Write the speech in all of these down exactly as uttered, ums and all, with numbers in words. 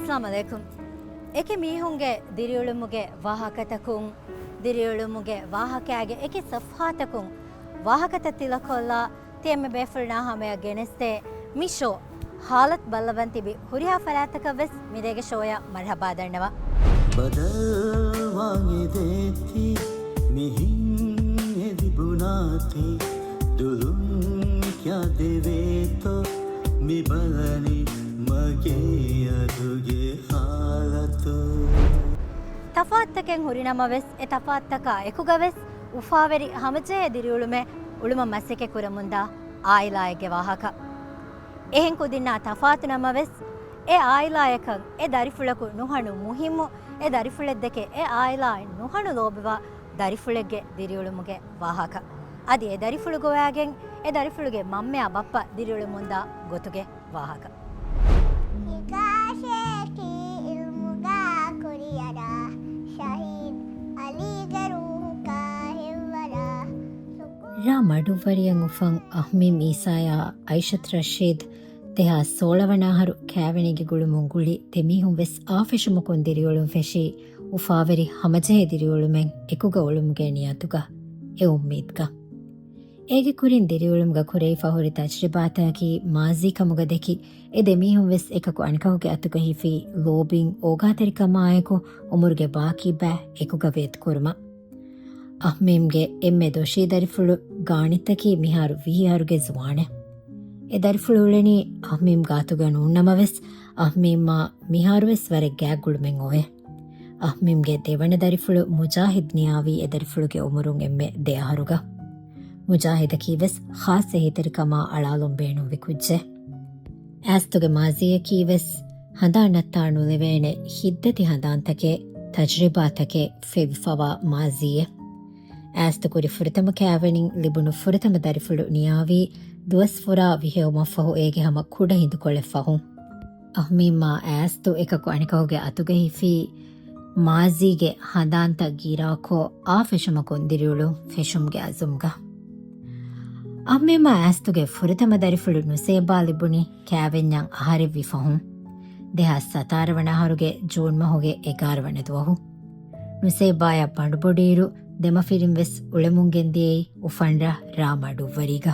އައްސަލާމު ޢަލައިކުމް. އެކި މީހުންގެ ދިރިއުޅުމުގެ ވާހަކަތަކުން، ދިރިއުޅުމުގެ ވާހަކައިގެ އެކި ސަފްހާތަކުން ވާހަކަތައް ތިލަކޮށްލާ، ތި އެންމެ ބޭފުޅުންނާ ހަމަޔަށް ގެނެސްދޭ މި ޝޯ ހާލަތު ބައްލަވަން ތިބި ހުރިހާ ފަރާތަކަށް ވެސް މިރޭގެ ޝޯޔަށް މަރްޙަބާ ދަންނަވަން. ބަދަލުވާން އެދޭތީ، މިހިން އެ ލިބުނާތީ، ދުލުން ކިޔާދެވޭތޯ، މި ބަލަނީ މަގޭ އަދުގެ ހާލަތު. ތަފާތުތަކެއް ހުރިނަމަވެސް، އެ ތަފާތުތަކާ އެކުގަވެސް އުފާވެރި ހަމަޖެހޭ ދިރިއުޅުމެއް އުޅުމަށް މަސައްކަތް ކުރަމުންދާ އާއިލާއެއްގެ ވާހަކަ. އެހެން ކުދިންނާ ތަފާތު ނަމަވެސް، އެ އާއިލާޔަކަށް އެ ދަރިފުޅަކު ނުހަނު މުހިއްމު، އެ ދަރިފުޅެއްދެކެ އެ އާއިލާއިން ނުހަނު ލޯބިވާ ދަރިފުޅެއްގެ ދިރިއުޅުމުގެ ވާހަކަ. އަދި އެ ދަރިފުޅު ގޮވައިގެން އެ ދަރިފުޅުގެ މަންމަޔާ ބައްޕަ ދިރިއުޅެމުންދާ ގޮތުގެ ވާހަކަ. ހިކާށޭކީ ޢިލްމުގަ ކުރިއަރާ، ޝަހީދު ޢަލީގެ ރޫޙުގަ ހިއްވަރާ. ރ. މަޑުއްވަރިއަށް އުފަން އަހްމީމް އީސާޔާ އައިޝަތު ރަޝީދު ދެހާސް ސޯޅަ ވަނަ އަހަރު ކާވެނީގެ ގުޅުމުން ގުޅި ދެމީހުން ވެސް އާފެށުމަކުން ދިރިއުޅުން ފެށީ، އުފާވެރި ހަމަޖެހޭ ދިރިއުޅުމެއް އެކުގަ އުޅުމުގެ ނިޔަތުގަ، އެ އުއްމީދުގަ. އޭގެ ކުރިން ދިރިއުޅުމުގަ ކުރެވިފަ ހުރި ތަޖްރިބާތަކަކީ މާޒީ ކަމުގަ ދެކި، އެ ދެމީހުން ވެސް އެކަކު އަނެކަކުގެ އަތުގަ ހިފި ލޯބިން އޯގާތެރިކަމާއެކު އުމުރުގެ ބާކީ ބައި އެކުގަ ވޭތުކުރުމަށް. އަހްމީމްގެ އެންމެ ދޮށީ ދަރިފުޅު ގާނިތަކީ މިހާރު ވިހި އަހަރުގެ ޒުވާނެއް. އެ ދަރިފުޅު އުޅެނީ އަހްމީމް ގާތުގަ ނޫންނަމަވެސް، އަހްމީމްއާ މިހާރުވެސް ވަރަށް ގާތްގުޅުމެއް އޮވޭ. އަހްމީމްގެ ދެވަނަ ދަރިފުޅު މުޖާހިދް ނިޔާވީ އެ ދަރިފުޅުގެ އުމުރުން އެންމެ ދެ އަހަރުގަ. މުޖާހިދަކީ ވެސް ޚާއްޞަ އެހީތެރިކަމާ އަޅާލުން ބޭނުންވި ކުއްޖެއް. އައިސްތުގެ މާޒީއަކީ ވެސް ހަނދާންނައްތާ ނުލެވޭނެ ހިތްދަތި ހަނދާންތަކެއް، ތަޖްރިބާތަކެއް ފެވިފަވާ މާޒީއެއް. އައިސްތު ކުރި ފުރަތަމަ ކާވެނިން ލިބުނު ފުރަތަމަ ދަރިފުޅު ނިޔާވީ ދުވަސް ފުރާ ވިހެއުމަށްފަހު އޭގެ ހަމަ ކުޑަ ހިނދުކޮޅެއް ފަހުން. އަހްމީމްއާ އައިސްތު އެކަކު އަނެކަކުގެ އަތުގަ ހިފީ މާޒީގެ ހަނދާންތައް ގިރާކޮށް، އާފެށުމަކުން ދިރިއުޅުން ފެށުމުގެ އަޒުމްގަ. އަހްމީމްއާ އައިސްތުގެ ފުރަތަމަ ދަރިފުޅު ނުސޭބާ ލިބުނީ ކާވެންޏަށް އަހަރެއްވި ފަހުން. ދެހާސް ސަތާރަ ވަނަ އަހަރުގެ ޖޫން މަހުގެ އެގާރަ ވަނަ ދުވަހު. ނުސޭބާޔަށް ބަނޑުބޮޑިއިރު، ދެމަފިރިން ވެސް އުޅެމުން ގެންދިޔައީ އުފަންރަށް ރ. މަޑުއްވަރީގަ.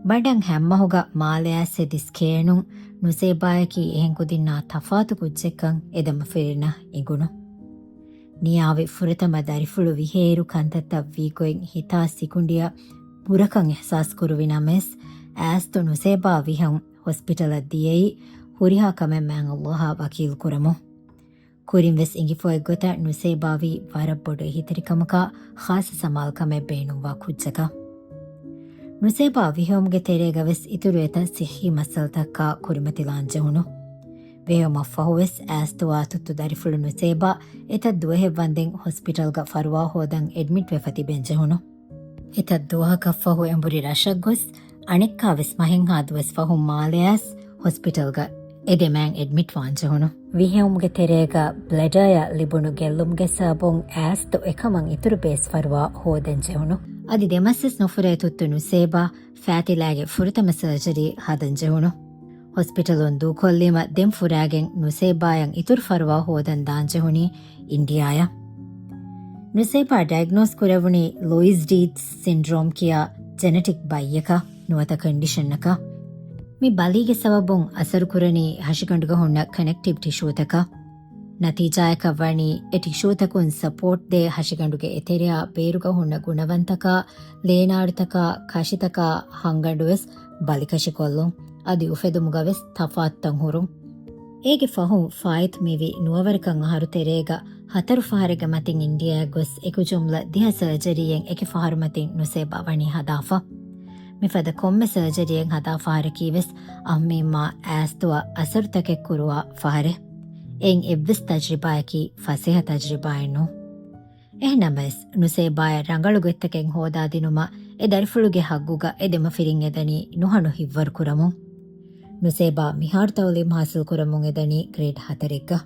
ބަނޑަށް ހަތް މަހުގަ މާލެއަށް ސެދިސް ކޭނުން ނުސޭބާޔަކީ އެހެން ކުދިންނާ ތަފާތު ކުއްޖެއްކަން އެ ދެމަފިރިންނަށް އެނގުނު. ނިޔާވި ފުރަތަމަ ދަރިފުޅު ވިހޭއިރު ކަންތައްތައް ވީގޮތް ހިތާ ސިކުނޑިއަށް ބުރަކަން އިޙްސާސް ކުރުވި ނަމަވެސް، އައިސްތު ނުސޭބާ ވިހެއުން ހޮސްޕިޓަލަށް ދިޔައީ ހުރިހާ ކަމެއް މާތް ﷲ އާ ވަކީލު ކުރަމުން. ކުރިން ވެސް އިނގިފައި ގޮތަށް ނުސޭބާ ވީ ވަރަށް ބޮޑު އެހީތެރިކަމަކާ ޚާއްޞަ ސަމާލުކަމެއް ބޭނުންވާ ކުއްޖަކަށް. ނުސޭބާ ވިހެއުމުގެ ތެރޭގަ ވެސް އިތުރު އެތައް ސިއްހީ މައްސަލަތަކާ ކުރިމަތިލާން ޖެހުނު. ވިހެއުމަށްފަހު ވެސް އައިސްތުއާ ތުއްތު ދަރިފުޅު ނުސޭބާ އެތައް ދުވަހެއް ވަންދެން ހޮސްޕިޓަލްގަ ފަރުވާ ހޯދަން އެޑްމިޓް ވެފަ ތިބެން ޖެހުނު. އެތައް ދުވަހަކަށްފަހު އެނބުރި ރަށަށް ގޮސް، އަނެއްކާވެސް މަހެއްހާ ދުވަސް ފަހުން މާލެއަސް ހޮސްޕިޓަލްގަ އެ ދެމާން އެޑްމިޓް ވާން ޖެހުނު. ވިހެއުމުގެ ތެރޭގަ ބްލެޑާޔަށް ލިބުނު ގެއްލުމުގެ ސަބަބުން އައިސްތު އެކަމަށް އިތުރު ބޭސް ފަރުވާ ހޯދަން ޖެހުނު. އަދި ދެމަސްވެސް ނުފުރޭ ތުއްތު ނުސޭބާ ފާތިލާގެ ފުރަތަމަ ސަރޖަރީ ހަދަން ޖެހުނު. ހޮސްޕިޓަލުން ދޫކޮށްލީމަ ދެން ފުރާގެން ނުސޭބާޔަށް އިތުރު ފަރުވާ ހޯދަން ދާން ޖެހުނީ އިންޑިއާޔަށް. ނުސޭބާ ޑައިގްނޯސް ކުރެވުނީ ލުއިސް ޑީތްޒް ސިންޑްރޯމް ކިޔާ ޖެނެޓިކް ބައްޔަކަށް ނުވަތަ ކޮންޑިޝަނަކަށް. މި ބަލީގެ ސަބަބުން އަސަރު ކުރަނީ ހަށިގަނޑުގަ ހުންނަ ކަނެކްޓިވް ޓިޝޫތަކަށް. ނަތީޖާއަކަށް ވަނީ އެ ޓިޝޫތަކުން ސަޕޯޓް ދޭ ހަށިގަނޑުގެ އެތެރެއާ ބޭރުގަ ހުންނަ ގުނަވަންތަކާ، ލޭނާރުތަކާ، ކަށިތަކާ ހަންގަނޑު ވެސް ބަލިކަށިކޮށްލުން. އަދި އުފެދުމުގަ ވެސް ތަފާތުތައް ހުރުން. އޭގެ ފަހުން ފާއިތު މިވީ ނުވަވަރަކަށް އަހަރު ތެރޭގަ ހަތަރު ފަހަރެއްގެ މަތިން އިންޑިއާއަށް ގޮސް އެކު ޖުމްލަ ދިހަ ސަރޖަރީއެއް އެކި ފަހަރު މަތިން ނުސޭބާ ވަނީ ހަދާފަ. މިފަދަ ކޮންމެ ސަރޖަރީއެއް ހަދާ ފަހަރަކީ ވެސް އަހްމީމްއާ އައިސްތުއަށް އަސަރުތަކެއް ކުރުވާ ފަހަރެއް. އެއިން އެއްވެސް ތަޖްރިބާއަކީ ފަސޭހަ ތަޖްރިބާއެއް ނޫން. އެހެންނަމަވެސް، ނުސޭބާޔަށް ރަނގަޅު ގޮތްތަކެއް ހޯދާދިނުމަށް އެ ދަރިފުޅުގެ ހައްގުގަ އެ ދެމަފިރިން އެދަނީ ނުހަނު ހިއްވަރު ކުރަމުން. ނުސޭބާ މިހާރު ތައުލީމް ހާސިލް ކުރަމުން އެދަނީ ގްރޭޑް ހަތަރެއްގަ.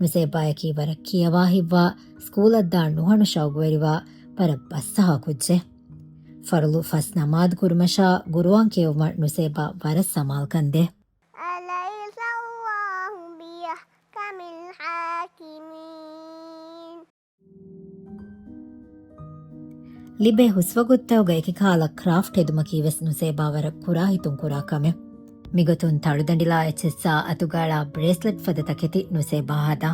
ނުސޭބާޔަކީ ވަރަށް ކިޔަވާ ހިތްވާ، ސްކޫލަށް ދާން ނުހަނު ޝައުގުވެރިވާ، ވަރަށް ބައްސަހާ ކުއްޖެއް. ފަރުޟު ފަސް ނަމާދު ކުރުމަށާ ގުރުއާން ކިޔެވުމަށް ނުސޭބާ ވަރަށް ސަމާލުކަން ދޭ. أليس الله بأحكم ލިބޭ ހުސްވަގުތުތަކުގަ އެކި ކަހަލަ ކްރާފްޓް ހެދުމަކީ ވެސް ނުސޭބާ ވަރަށް ކުރާ ހިތުން ކުރާ ކަމެއް. މިގޮތުން ތަޅުދަނޑިލާ އެއްޗިއްސާ އަތުގަ އަޅާ ބްރޭސްލެޓް ފަދަ ތަކެތި ނުސޭބާ ހަދާ.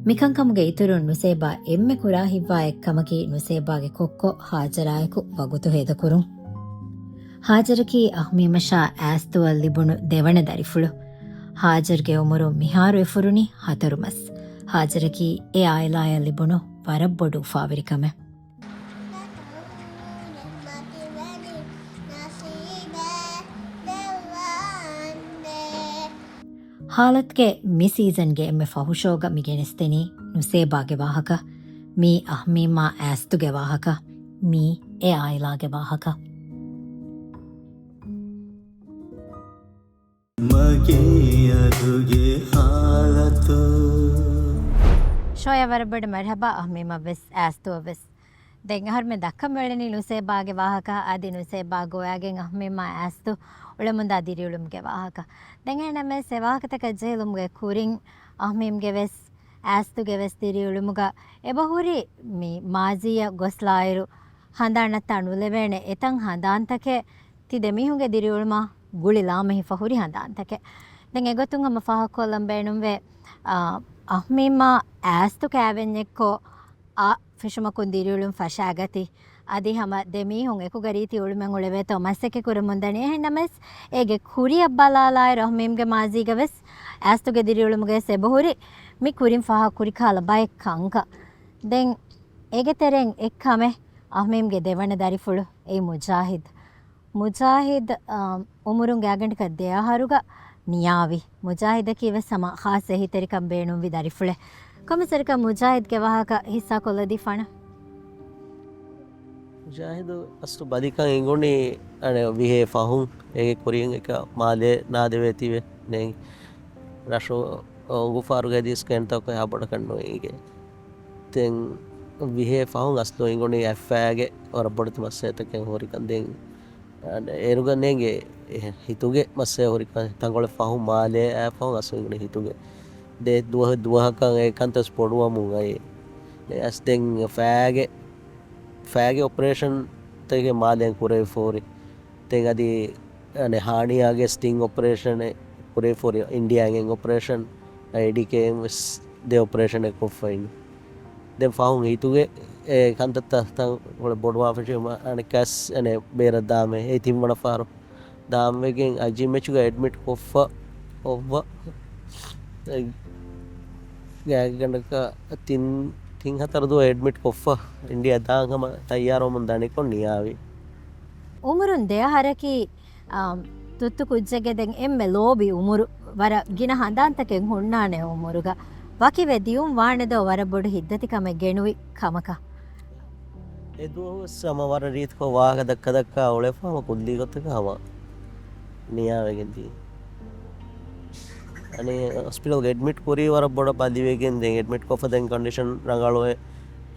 މިކަންކަމުގެ އިތުރުން ނުސޭބާ އެންމެ ކުރާ ހިތްވާ އެއްކަމަކީ ނުސޭބާގެ ކޮއްކޮ ހާޖަރާއެކު ވަގުތު ހޭދަކުރުން. ހާޖަރަކީ އަހްމީމަށާ އައިސްދުވަށް ލިބުނު ދެވަނަ ދަރިފުޅު. ހާޖަރްގެ އުމުރު މިހާރު އެ ފުރުނީ ހަތަރު މަސް. ހާޖަރަކީ އެ އާއިލާއަށް ލިބުނު ވަރަށް ބޮޑު އުފާވެރިކަމެއް. ހާލަތުގެ މި ސީޒަންގެ އެންމެ ފަހު ޝޯގަ މި ގެނެސްދެނީ ނުސޭބާގެ ވާހަކަ، މީ އަހްމީމާ އައިސްދުގެ ވާހަކަ، މީ އެ އާއިލާގެ ވާހަކަ. މަގޭ އަޑުގެ ހާލަތު. ޝޯޔަށް ވަރަށް ބޮޑަށް މަރްހަބާ އަހްމީމަށްވެސް އައިސްދުއަށްވެސް. ދެން އަހަރުމެން ދައްކަން މިއުޅެނީ ނުސޭބާގެ ވާހަކަ، އަދި ނުސޭބާ ގޮވައިގެން އަހްމީމާ އައިސްދު އުޅެމުންދާ ދިރިއުޅުމުގެ ވާހަކަ. ދެން އެހެންނަމަވެސް އެ ވާހަކަތަކަށް ޖެހިލުމުގެ ކުރިން އަހްމީމްގެ ވެސް އައިސްދުގެ ވެސް ދިރިއުޅުމުގަ އެބަހުރި މި މާޒީއަށް ގޮސްލާއިރު، ހަނދާން ނައްތާ ނުލެވޭނެ އެތަން ހަނދާންތަކެއް ތި ދެމީހުންގެ ދިރިއުޅުމާ ގުޅި ލާމެހިފަ ހުރި ހަނދާންތަކެއް. ދެން އެގޮތުން ހަމަ ފާހަގަކޮށްލަން ބޭނުންވޭ، އާ، އަހްމީމާ އައިސްދު ކައިވެންޏެއްކޮށް، އާ، ފިށުމަކުން ދިރިއުޅުން ފަށާގަތީ. އަދި ހަމަ ދެމީހުން އެކުގަ ރީތި އުޅުމެއް އުޅެވޭތޯ މަސައްކަތް ކުރަމުންދަނީ. އެހެންނަމަވެސް، އޭގެ ކުރިއަށް ބަލާލާއިރު އަހްމީމްގެ މާޒީގަ ވެސް އައިސްދުގެ ދިރިއުޅުމުގަ ވެސް އެބަހުރި މި ކުރިން ފާހަގަ ކުރި ކަހަލަ ބައެއް ކަންކަން. ދެން އޭގެ ތެރެއިން އެއް ކަމެއް އަހްމީމްގެ ދެވަނަ ދަރިފުޅު އެއީ މުޖާހިދް. މުޖާހިދް، އާ، އުމުރުންގެ އަގަނޑަކަށް ދެ އަހަރުގަ ނިޔާވި. މުޖާހިދަކީ ވެސް ހަމަ ޚާއްސަ އެހީތެރިކަން ބޭނުންވި ދަރިފުޅެއް. ކޮންމެސް ވަރަކަށް މުޖާހިދްގެ ވާހަކަ ހިއްސާކޮށްލަދީފާނަ. މުޖާހިދު އަސްލު ބަލިކަން އެނގުނީ އަނެއް ވިހޭ ފަހުން. އޭގެ ކުރިން އެކަ މާލޭ ނާދެވޭތީވެ ނޭނގި. ރަށު އޮނގުފާރުގެ އަދި ސްކޭންތަކުގެ ހާ ބޮޑަކަށް ނު އިނގޭ. ދެން ވިހޭ ފަހުން އަސްލު އިނގުނީ އެއްފައިގެ ވަރަށް ބޮޑެތި މައްސަލަތަކެއް ހުރިކަން. ދެން އޭރުގަ ނޭނގެ ހިތުގެ މައްސަލަ ހުރިކަން. ތަންކޮޅެއް ފަހުން މާލޭ އައި ފަހުން އަސްލު އިނގުނީ ހިތުގެ. ދެ ދުވަހު ދުވަހަކަށް އެ ކަންތައް ބޮޑުވަމުން އައި. އަސް ދެން ފައިގެ، ފައިގެ އޮޕަރޭޝަންތަކެއް މާލޭން ކުރެވިފަ ހުރި. ދެން އަދި އަނެއް ހާނިޔާގެ ސްޓިންގް އޮޕަރޭޝަނެއް ކުރެވިފަ ހުރި، އިންޑިޔާއިން އޮޕަރޭޝަން، އައިޑީކޭއިން ވެސް ދެ އޮޕަރޭޝަނެއް ކޮށްފައިން. ދެން ފަހުން ހިތުގެ އެ ކަންތައްތައް ތަން ކޮޅެއް ބޮޑުވާފަށި އަނެއްކާސް އަނެއް ބޭރަށް ދާމެ އެ ތިންވަނަ ފަހަރު ދާންވެގެން އައިޖީއެމްއެޗުގަ އެޑްމިޓް ކޮށްފަ އޮއްވަ. ގާތްގަނޑަކަށް ތިން، ތިން ހަތަރު ދުވަހު އެޑްމިޓް ކޮށްފަ އިންޑިޔާ ދާން ހަމަ ތައްޔާރުވަމުން ދަނިކޮށް ނިޔާވި. އުމުރުން ދެ އަހަރަކީ، އާ، ތުއްތު ކުއްޖެއްގެ ދެން އެންމެ ލޯބި އުމުރު. ވަރަށް ގިނަ ހަނދާންތަކެއް ހުންނާނެ އުމުރުގަ. ވަކިވެ ދިޔުން ވާނެދޯ ވަރަށް ބޮޑު ހިތްދަތިކަމެއް ގެނުވި ކަމަކަށް. އެ ދުވަހުވެސް ހަމަ ވަރަށް ރީތިކޮށް ވާހަކަ ދައްކާ ދައްކާ އުޅެފަ ހަމަ ކުއްލީ ގޮތަކަށް ހަމަ ނިޔާވެގެން ދިޔަ. އަނެއް ހޮސްޕިޓަލްގެ އެޑްމިޓް ކުރީ ވަރަށް ބޮޑަށް ބަލިވެގެން ދެން އެޑްމިޓް ކޮށްފަ ދެން ކޮންޑިޝަން ރަނގަޅުވެ.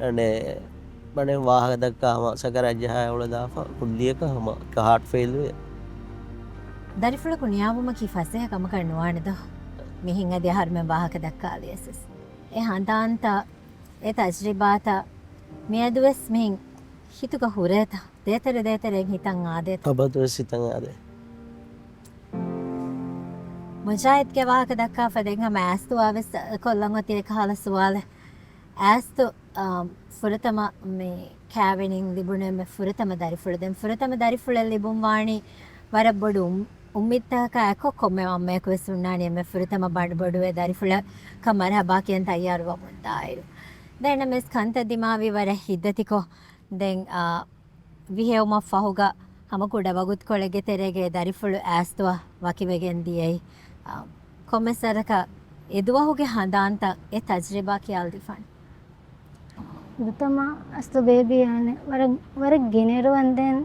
އަނެއް މަނެ ވާހަކަ ދައްކާ ހަމަ ސަކަރާތް ޖަހާ އުޅެދާފަ ކުއްލިއަކަށް ހަމަ ހާޓް ފެއިލް ވެ. ދަރިފުޅަކު ނިޔާވުމަކީ ފަސޭހަ ކަމަކަށް ނުވާނެ ދޯ؟ މިހެން އަދި އަހަރުމެން ވާހަކަ ދައްކާލިޔަސް. އެ ހަނދާންތައް، އެ ތަޖްރިބާތައް މިއަދުވެސް މިހެން ހިތުގަ ހުރޭތަ؟ ދޭތެރެ ދޭތެރެއިން ހިތަށް އާދޭތަ؟ އަބަދުވެސް ހިތަށް އާދޭ. މުޖާހިދްގެ ވާހަކަ ދައްކާފަ ދެން ހަމަ އައިސްދުއާ ވެސް ކޮށްލަން އޮތީ އެކަހަލަ ސުވާލެއް. އައިސްދު، އާ، ފުރަތަމަ މި ކައިވެނިން ލިބުނު އެންމެ ފުރަތަމަ ދަރިފުޅު. ދެން ފުރަތަމަ ދަރިފުޅެއް ލިބުން ވާނީ ވަރަށް ބޮޑު އު-، އުއްމީދުތަކާ އެކޮށް ކޮންމެ އަންމައަކު ވެސް ހުންނާނީ އެންމެ ފުރަތަމަ ބަނޑުބޮޑުވޭ ދަރިފުޅަކަށް މަރްހަބާ ކިޔަން ތައްޔާރުވަމުންދާއިރު. ދެން އެންމެސް ކަންތައް ދިމާވީ ވަރަށް ހިތްދަތިކޮށް. ދެން، އާ، ވިހެއުމަށް ފަހުގަ ހަމަ ކުޑަ ވަގުތުކޮޅެއްގެ ތެރޭގައި ދަރިފުޅު އައިސްދުއަށް ވަކިވެގެން ދިޔައީ. އާ، ކޮންމެސް ވަރަކަށް އެ ދުވަހުގެ ހަނދާންތައް އެ ތަޖްރިބާ ކިޔާލަދީފާނެ. ފުރަތަމަ އައިސްދު ބޭބީ އަނެއް ވަރަށް، ވަރަށް ގިނަ އިރު ވަންދެން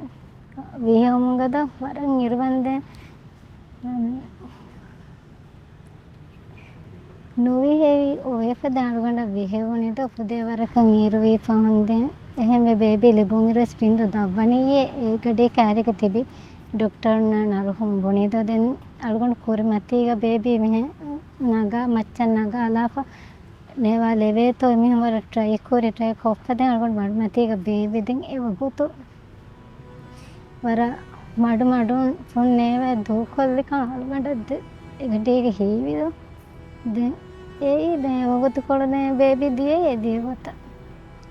ވިހެއުމުގަދަ ވަރަށް އިރު ވަންދެން ނުވިހެއި އޮވޭފަދަ އަޅުގަނޑަށް ވިހެވުނީދޯ ފުދޭ ވަރަކަށް އިރުވީފަ ހުންދެން. އެހެންވެ ބޭބީ ލިބުން އިރުވެސް ބިންދު ދަށްވަނީއޭ އޭގަޑީ ކައިރީގަ ތިބި ޑޮކްޓަރުންނާ ނަރުހުން ބުނީދޯ ދެން އަޅުގަނޑު ކުރިމަތީގަ ބޭބީ މިހެން ނަގާ މައްޗަށް ނަގާލާފަ ނޭވާ ލެވޭތޯ އެމީހުން ވަރަށް ޓްރައި ކުރި، ޓްރައި ކޮށްފަ ދެން އަޅުގަނޑު މަޑުމަތީގަ ބޭބެ ދެން އެ ވަގުތު ވަރަށް މަޑު މަޑުން ފުން ނޭވާ ދޫކޮށްލިކަން އަޅުގަނޑަށް ދެ-، އެގަޑީގެ ހީވިދޯ. ދެން އެއީ ދެން އެ ވަގުތުކޮޅު ދެން ބޭބީ ދިޔައީ އެ ދިޔަ ގޮތަށް.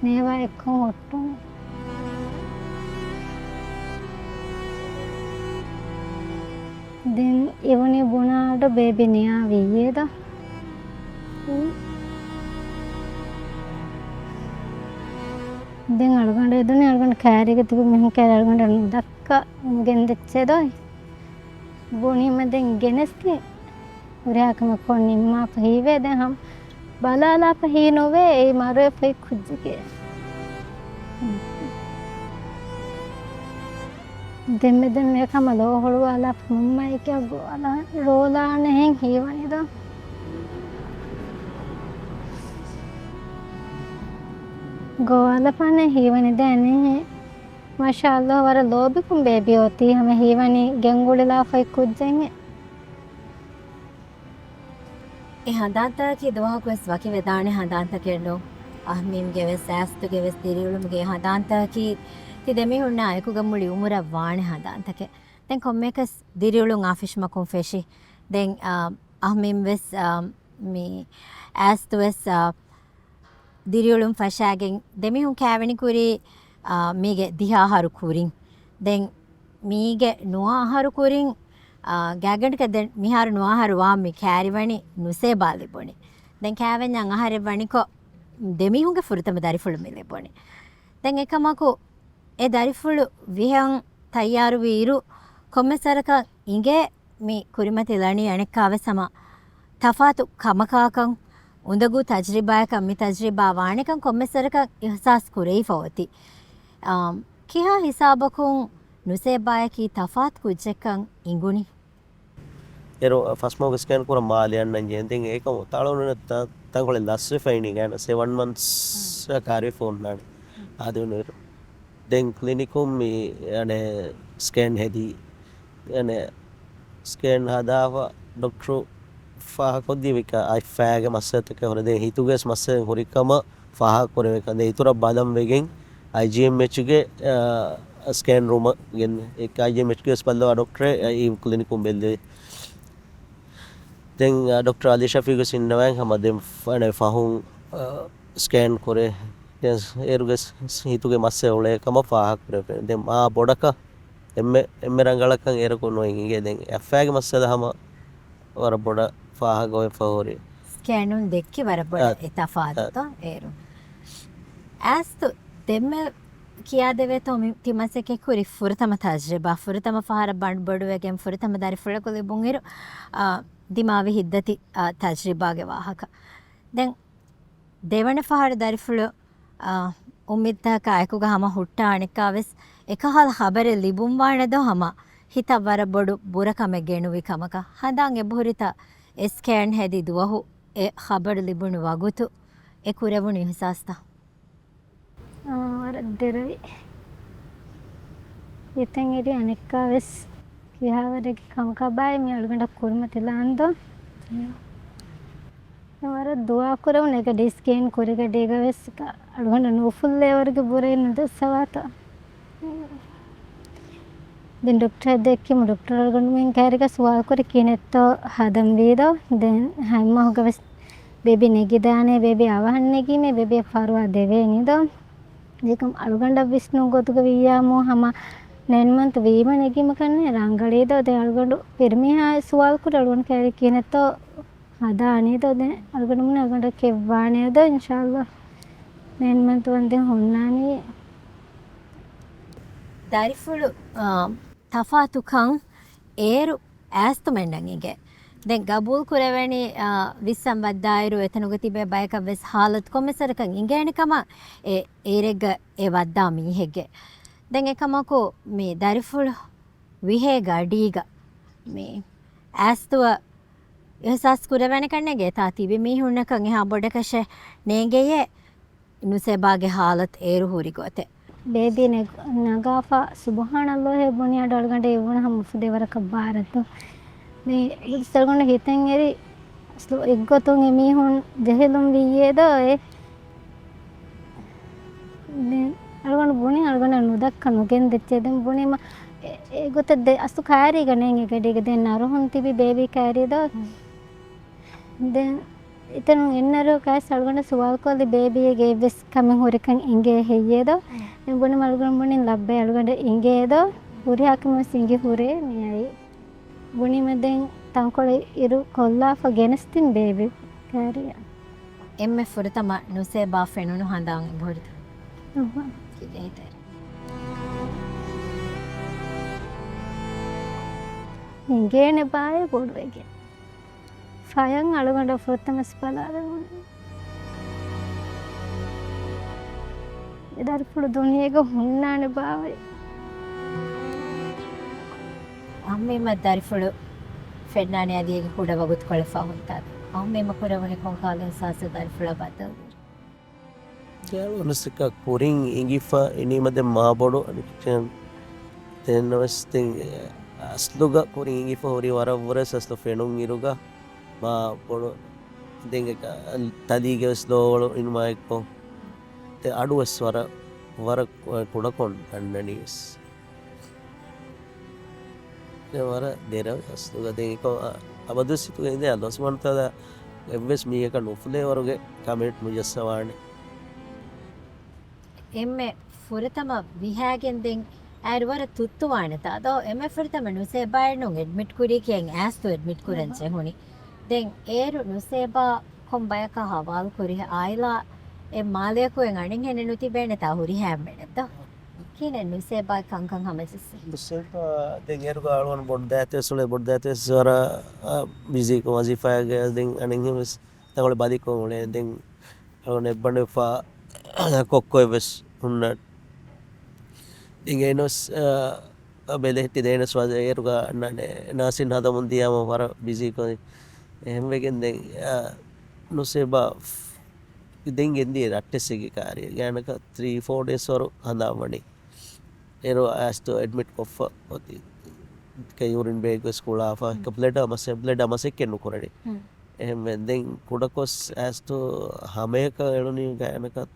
ނޭވާ އެއްކޮށް ހުއްޓުނު. ދެން އެވަނީ ބުނާ އަޑު ބޭބީ ނިޔާ ވިއްޔޭދޯ. ދެން އަޅުގަނޑު އެދުނީ އަޅުގަނޑު ކައިރީގަ ތިބި މީހުން ކައިރި އަޅުގަނޑަށް ނުދައްކާ ގެންދެއްޗޭދޯ. ބުނީމަ ދެން ގެނެސްގެން ހުރިހާ ކަމެއް ކޮށް ނިންމާފަ ހީވޭ. ދެން ހަމަ ބަލާލާފަ ހީ ނުވޭ އެއީ މަރުވެފައި ކުއްޖެކޭ. ދެންމެ ދެންމެ ކަމަށް ލޯ ހުޅުވާލާފަ މަންމަ އެކި ގޮވާލާ ރޯލާނެހެން ހީވަނީދޯ. ގޮވާލަފާނެ ހީވަނީ ދެން މާޝާﷲ ވަރަށް ލޯބިކޮށް ބޭބީ އޮތީ ހަމަ ހީވަނީ ގެންގުޅިލާފައި ކުއްޖެއް. އެ ހަނދާންތަކަކީ ދުވަހަކުވެސް ވަކިވެދާނެ ހަނދާންތަކެއްނު. އަހްމީމްގެވެސް އާސްތުގެވެސް ދިރިއުޅުމުގެ ހަނދާންތަކަކީ ތި ދެމީހުންނާ އެކުގަ މުޅި އުމުރަށް ވާނެ ހަނދާންތަކެއް. ދެން ކޮންމެއަކަސް ދިރިއުޅުން އާފިށްމަކުން ފެށި. ދެން، އާ، އަހްމީމްވެސް، އާ، މި އާސްތުވެސް، އާ، ދިރިއުޅުން ފަށާގެން ދެމީހުން ކާވެނި ކުރީ، އާ، މީގެ ދިހަ އަހަރު ކުރިން. ދެން މީގެ ނުވަ އަހަރު ކުރިން، އާ، ގާތްގަނޑަކަށް ދެން މިހާރު ނުވަ އަހަރު ވާން މި ކާރިވަނީ ނުސޭބާ ލިބުނީ. ދެން ކާވެންޏަށް އަހަރެއް ވަނިކޮށް ދެމީހުންގެ ފުރަތަމަ ދަރިފުޅު މި ލިބުނީ. ދެން އެކަމަކު އެ ދަރިފުޅު ވިހަން ތައްޔާރުވި އިރު ކޮންމެސް ވަރަކަށް އިނގޭ މި ކުރިމަތިލަނީ އަނެއްކާވެސް ހަމަ ތަފާތު ކަމަކާކަން، އުނދަގޫ ތަޖްރިބާއަކަށް މި ތަޖްރިބާ ވާނެކަން ކޮންމެސް ވަރަކަށް އިހުސާސް ކުރެވިފަ އޮތީ. އާ، ކިހާ ހިސާބަކުން ނުސޭބާއަކީ ތަފާތު ކުއްޖެއްކަން އިނގުނީ؟ އޭރު ފަސްމަހުގެ ސްކޭން ކުރަން މާލެ އަންނަން ޖެހެން. ދެން އެކަމު ތަޅުނު ތަ-، ތަންކޮޅެއް ލަސްވެފައިނީ ގާނަ ސެވަން މަންތްސް ކާރިވެފަ އޮންނާނެ. އާދެވުނު އޭރު. ދެން ކްލިނިކުން މި އަނެއް ސްކޭން ހެދީ. އަނެއް ސްކޭން ހަދާފަ ޑޮކްޓަރު ފާހަގަކޮށްދީ ވިކާ އަތް ފައިގެ މައްސަލަތަކެއް ހުރެ. ދެން ހިތުގެ ވެސް މައްސަލަ ހުރި ކަމަށް ފާހަގަ ކުރެވޭ ކަން ދެން އިތުރަށް ބަލަން ވެގެން އައިޖީއެމްއެޗްގެ، އާ، ސްކޭން ރޫމަށް ގެން އައިޖީއެމްއެޗްގެ ވެސް ބައްލަވާ ޑޮކްޓަރެއް އެ ކްލިނިކުން ބެއްލެވި. ދެން، އާ، ޑޮކްޓަރ އަލީ ޝަފީގު ވެސް އިންނަވައި ހަމަ ދެން ފަ-، އަނެއް ފަހުން، އާ، ސްކޭން ކުރޭ. ދެން އޭރުގެ ސް-، ހިތުގެ މައްސަލަ އުޅޭ ކަމަށް ފާހަގަ ކުރެވޭ. ދެން މާ ބޮޑަކަށް އެންމެ، އެންމެ ރަނގަޅަކަށް އޭރަކު ނުވެ އިނގޭ. ދެން އައްފާގެ މައްސަލަ ހަމަ ވަރަށް ބޮޑަށް ފާހަގަވެފަ ހުރި. ސްކޭނުން ދެއްކި ވަރަށް ބޮޑަށް އަ، އެ ތަފާތުތައް އަ، އޭރު. އާސްތު ދެންމެ ކިޔާދެވޭތޯ މި ތި މަސައްކަތް ކުރި ފުރަތަމަ ތަޖްރިބާ، ފުރަތަމަ ފަހަރަށް ބަނޑުބޮޑުވެގެން ފުރަތަމަ ދަރިފުޅަކު ލިބުންއިރު، އާ، ދިމާވި ހިތްދަތި، އާ، ތަޖްރިބާގެ ވާހަކަ. ދެން ދެވަނަ ފަހަރު ދަރިފުޅު، އާ، އުއްމީދުތަކާ އެކުގަ ހަމަ ހުއްޓާ އަނެއްކާވެސް އެކަހަލަ ޚަބަރެއް ލިބުންވާނެދޯ ހަމަ ހިތަށް ވަރަށް ބޮޑު ބުރަކަމެއް ގެނުވި ކަމަކަށް. ހަނދާން އެބަހުރިތަ އެ ސްކޭން ހެދި ދުވަހު އެ ޚަބަރު ލިބުނު ވަގުތު އެ ކުރެވުނު އިހުސާސްތައް؟ އާ، ވަރަށް ދެރަވި. ހިތަށް އެރި އަނެއްކާވެސް ކިހާވަރެއްގެ ކަމަކާ ބާއޭ މި އަޅުގަނޑަށް ކުރިމަތިލާންދޯ؟ ވަރަށް ދުޢާ ކުރެވުނު އެގަޑީ ސްކޭން ކުރިގަޑީގަވެސް އަޅުގަނޑަށް ނޫފުއްލޭވަރުގެ ބުރައެއް ނުދައްސަވާތޯ. ދެން ޑޮކްޓަރަށް ދެއްކިމު ޑޮކްޓަރު އަޅުގަނޑުމެން ކައިރިގަ ސުވާލު ކުރި ކިހިނެއްތޯ ހަދަން ވީދޯ. ދެން ހަތް މަހުގަވެސް ބޭބީ ނެގިދާނެ، ބޭބީ އަވަހަށް ނެގީމޭ، ބޭބީއަށް ފަރުވާ ދެވޭނީދޯ. އެކަމް އަޅުގަނޑަށް ވިސްނުން ގޮތުގަ ވިއްޔާމު ހަމަ ނައިން މަންތު ވީމަ ނެގީމަކަށްނެ ރަނގަޅީދޯ. ދެން އަޅުގަނޑު ފިރިމީހާ ސުވާލު ކުރި އަޅުގަނޑު ކައިރި ކިހިނެއްތޯ ހަދާނީދޯ. ދެން އަޅުގަނޑުމެން އަޅުގަނޑަށް ކެއްވާނެދޯ އިންޝާﷲ. ނައިން މަންތު ވަންދެން ހުންނާނީ. ދަރިފުޅު، އާ، ތަފާތުކަން އޭރު އާސްތުމެންނަށް އިނގޭ. ދެން ގަބޫލު ކުރެވެނީ، އާ، ވިއްސަން ވައްދާއިރު އެތަނުގަ ތިބޭ ބަޔަކަށް ވެސް ހާލަތު ކޮންމެސްވަރަކަށް އިނގޭނެ ކަމަށް އެ އޭރެއްގަ އެ ވައްދާ މީހެއްގެ. ދެން އެކަމަކު މި ދަރިފުޅު ވިހޭ ގަޑީގަ މި އާސްތުއަށް އިހުސާސް ކުރެވޭނެކަން ނޭނގޭތާ ތިބި މީހުންނަކަށް އެހާ ބޮޑަކަށެއް ނޭނގެޔޭ. ނުސޭބާގެ ހާލަތު އޭރު ހުރި ގޮތެއް. ބޭބީ ނެގ-، ނަގާފަ ސުބުހާނައްލާހޭ ބުނި އަޑު އަޅުގަނޑަށް އިވުނު ހަމަ އުފުދޭ ވަރަކަށް ބާރަށް ދޯ. ދެން އަޅުގަނޑު ހިތަށް އެރި އަސްލު އެއްގޮތުން އެމީހުން ޖެހިލުން ވިއްޔޭ ދޯ އެ. ދެން އަޅުގަނޑު ބުނި އަޅުގަނޑަށް ނުދައްކަ ނުގެންދެއްޗޭ. ދެން ބުނީމަ އެ، އެގޮތަށް ދެ، އަސްލު ކާރީގަ ނޭނގެ ގަޑީގަ ދެން ނަރުހުން ތިބި ބޭބީ ކާރީ ދޯ. ދެން އެތަނުން އެންނަރު ކައިސް އަޅުގަނޑަށް ސުވާލުކޮށްލި ބޭބީއެއްގެ އެއްވެސް ކަމެއް ހުރިކަން އިނގޭ ހެއްޔޭ ދޯ؟ އެ ބުނި އަޅުގަނޑު ބުނި ލައްބައި އަޅުގަނޑަށް އިނގޭ ދޯ؟ ހުރިހާ ކަމެއް ވެސް އިނގި ހުރޭ މިއައީ. ބުނީމަ ދެން ތަންކޮޅެއް އިރު ކޮށްލާފަ ގެނެސްދިން ބޭބީ ކާރީއަށް. އެންމެ ފުރަތަމަ ނުސޭބާ ފެނުނު ހަނދާން އެބަހުރިތަ؟ އަހަ. ކިލޭތެރެ. އިނގޭނެ ބާއޭ ބޮޑުވެގެން. ފަޔަށް އަޅުގަނޑަށް ފުރަތަމަސް ބަލާލެވުނު. އެ ދަރިފުޅު ދުނިޔޭގަ ހުންނާނެ ބާވައި. އަހަންމީމަ ދަރިފުޅު ފެންނާނެ އަދި އޭގެ ކުޑަ ވަގުތުކޮޅެއް ފަހުންތާ؟ އަހަންމީމަ ކުރެވުނީ ކޮންކަހަލަ އިހްސާސެއް ދަރިފުޅާ ބައްދަލު؟ ގާތްގަނޑަކަށް ކުރިން އިނގިފަ އިނީމަ ދެން މާބޮޑު އަނެކެއްޗެއް ދެންނަވެސް ދެން އަސްލުގަ ކުރިން އިނގިފަ ހުރީ ވަރަށް ވުރެސް އަސްލު ފެނުން އިރުގަ މާބޮޑު ދެން ތަލީގެ ވެސް ލޯވަޅު އިނުމާއެއްކޮށް ދެން އަޑު ވެސް ވަރަށް، ވަރަށް ކުޑަކޮށް އަންނަނީ ވެސް. ދެން ވަރަށް ދެރަވެ އަސްލުގަ ދެން އެކަމަ އަބަދުވެސް ހިތުގަ އިނދެ އަލްވަސްމަންތަލަ އެއްވެސް މީހަކަށް ނުފުލޭ ވަރުގެ ކަމެއް ނުޖައްސަވާނެ. އެންމެ ފުރަތަމަ ވިހާގެން ދެން އައިރު ވަރަށް ތުއްތުވާނެތާ ދޯ؟ އެންމެ ފުރަތަމަ ނުސޭބާއެއްނު އެޑްމިޓް ކުރީކީ އެއް އާސްތު އެޑްމިޓް ކުރަން ޖެހުނީ. ދެން އޭރު ނުސޭބާ ކޮން ބަޔަކާ ހަވާލު ކުރި އާއިލާ އެއް މާލެއަކު އެއް އަނެއްހެނެއް ނުތިބޭނެތާ ހުރިހާ އެންމެނެއް ދޯ؟ ކިހިނެއް ނުސޭބާ ކަންކަން ހަމަޖެއްސި؟ ނުސޭބާ ދެން އޭރުގަ އަޅުގަނޑު ބޮޑު ދައިތަ ވެސް އުޅޭ، ބޮޑު ދައިތަ ވެސް ވަރަށް، އަ، ބިޒީކޮށް ވަޒީފާގަ ދެން އަނެއްހެން ވެސް ތަންކޮޅެއް ބަލިކޮށް އުޅޭ. ދެން އަޅުގަނޑު އެއްބަނޑު އެއްފަ ކޮއްކޮއެއް ވެސް ހުންނަ. ދެން އޭނަ ވެސް، އަ، ބެލެހެއްޓި ދޭނަސް ވަޒަ އޭރުގަ ނާ-، ނާސިން ހަދަމުން ދިޔާމަ ވަރަށް ބިޒީކޮށް. އެހެންވެގެން ދެން، އަ، ނުސޭބާ ދެން ގެންދިޔަ ރައްޓެއްސެއްގެ ކާރި. ގާނަކަށް ތްރީ ފޯ ޑޭސް ވަރު ހަނދާން ވަނީ. އޭރު އައިސްތު އެޑްމިޓް ކޮށްފަ އޮތީ. އެކަ ޔޫރިން ބޭގް ވެސް ކުޅާފަ. އެކަ ބްލަޑް މަސެ-، ބްލަޑް މަސެއްކެއް ނުކުރަނީ. އެހެންވެ ދެން ކުޑަކޮށް އައިސްތު ހަމަޔަކަށް އެޅުނީ ގާނަކަށް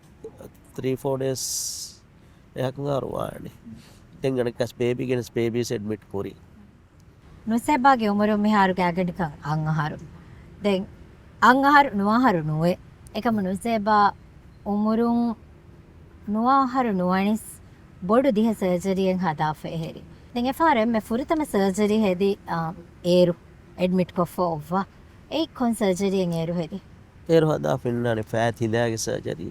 ތްރީ ފޯ ޑޭސް އެހަކަށް އަހަރު ވާނެ. ދެން އަނެއްކާސް ބޭބީ ގެނެސް ބޭބީސް އެޑްމިޓް ކުރި. ނުސޭބާގެ އުމުރުން މިހާރު ގާގަނޑަކަށް އަށް އަހަރު. ދެން އަށް އަހަރު ނުވަ އަހަރު ނުވޭ. އެކަމަ ނުސޭބާ އުމުރުން ނުވަ އަހަރު ނުވަނިސް ބޮޑު ދިހަ ސަރޖަރީއެއް ހަދާފަ އެހެރި. ދެން އެފަހަރު އެންމެ ފުރަތަމަ ސަރޖަރީ ހެދި، އާ، އޭރު އެޑްމިޓް ކޮށްފަ އޮއްވާ. އެއީ ކޮން ސަރޖަރީއެއް އޭރު ހެދި؟ އޭރު ހަދާފަ އިންނާނެ ފައިތިލާގެ ސަރޖަރީ.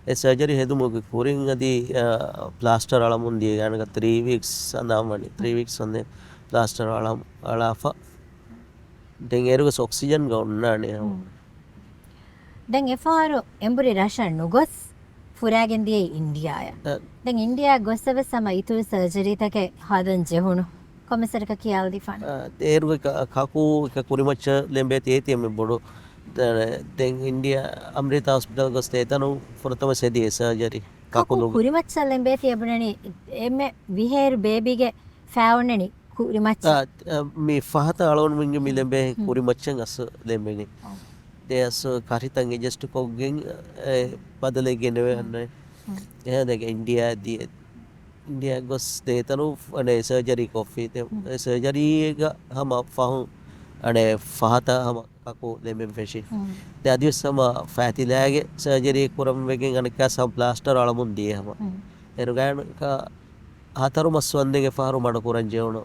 އެ ސަރޖަރީ ހެދުމުގެ ކުރިން އަދި، އާ، ޕްލާސްޓަރ އަޅަމުން ދިޔަ ގާނަކަށް ތްރީ ވީކްސް ހަނދާން ވަނީ. ތްރީ ވީކްސް ހަނދެ ޕްލާސްޓަރ އަޅަ-، އަޅާފަ. ދެން އޭރުގެ އޮކްސިޖަންގަ އޮންނާނެ. ދެން އެފަހަރު އެނބުރި ރަށަށް ނުގޮސް ފުރާގެން ދިޔައީ އިންޑިއާއަށް. އަ. ދެން އިންޑިއާ ގޮއްސަ ވެސް ހަމަ އިތުރު ސަރޖަރީތަކެއް ހަދަން ޖެހުނު. ކޮމިސަރަކަށް ކިޔާލަދީފާނެ. އަ، އޭރުގެ ކަ-، ކަކޫ އެކަ ކުރިމައްޗަށް ލެނބޭތީ އޭތި އެންމެ ބޮޑު. ދެ-، ދެން އިންޑިއާ އަމްރިތާ ހޮސްޕިޓަލް ގޮސް އެތަނު ފުރަތަމަ ސެދި އެ ސަރޖަރީ. ކަކޫ ކަކުލުގެ. ކުރިމައްޗަށް ލެނބޭތީ އެބުނަނީ އެންމެ ވިހޭރު ބޭބީގެ ފާވަންނަނީ ކުރިމައްޗަށް. އާ، އާ، މި ފަހަތަށް އަޅުގަނޑުމެންގެ މި ލެނބޭ ކުރިމައްޗަށް އަސް ލެނބެނީ. ދެ އަސް ކަރިތައް އެޑްޖަސްޓް ކޮށްގެން، އެ، ބަދަލެއް ގެނެވޭ އަންނަ. އެހެން ދެން އިންޑިއާ ދިޔަ އިންޑިއާ ގޮސް ދޭތަނު އަނެ ސަރޖަރީ ކޮށްފީ. ދެ ސަރޖަރީގަ ހަމަ ފަހުން އަނެ ފަހަތަށް ހަމަ ކަކު ލެމެން ފެށި. ދެ އަދިވެސް ހަމަ ފައިތިލާގެ ސަރޖަރީ ކުރަން ވެގެން އަނެއްކާސް ހަމަ ޕްލާސްޓަރ އަޅަމުން ދިޔަ ހަމަ. އެރުގާނަކަ ހަތަރު މަސް ވަންދެން އެފަހަރު މަޑުކުރަން ޖެހުނު.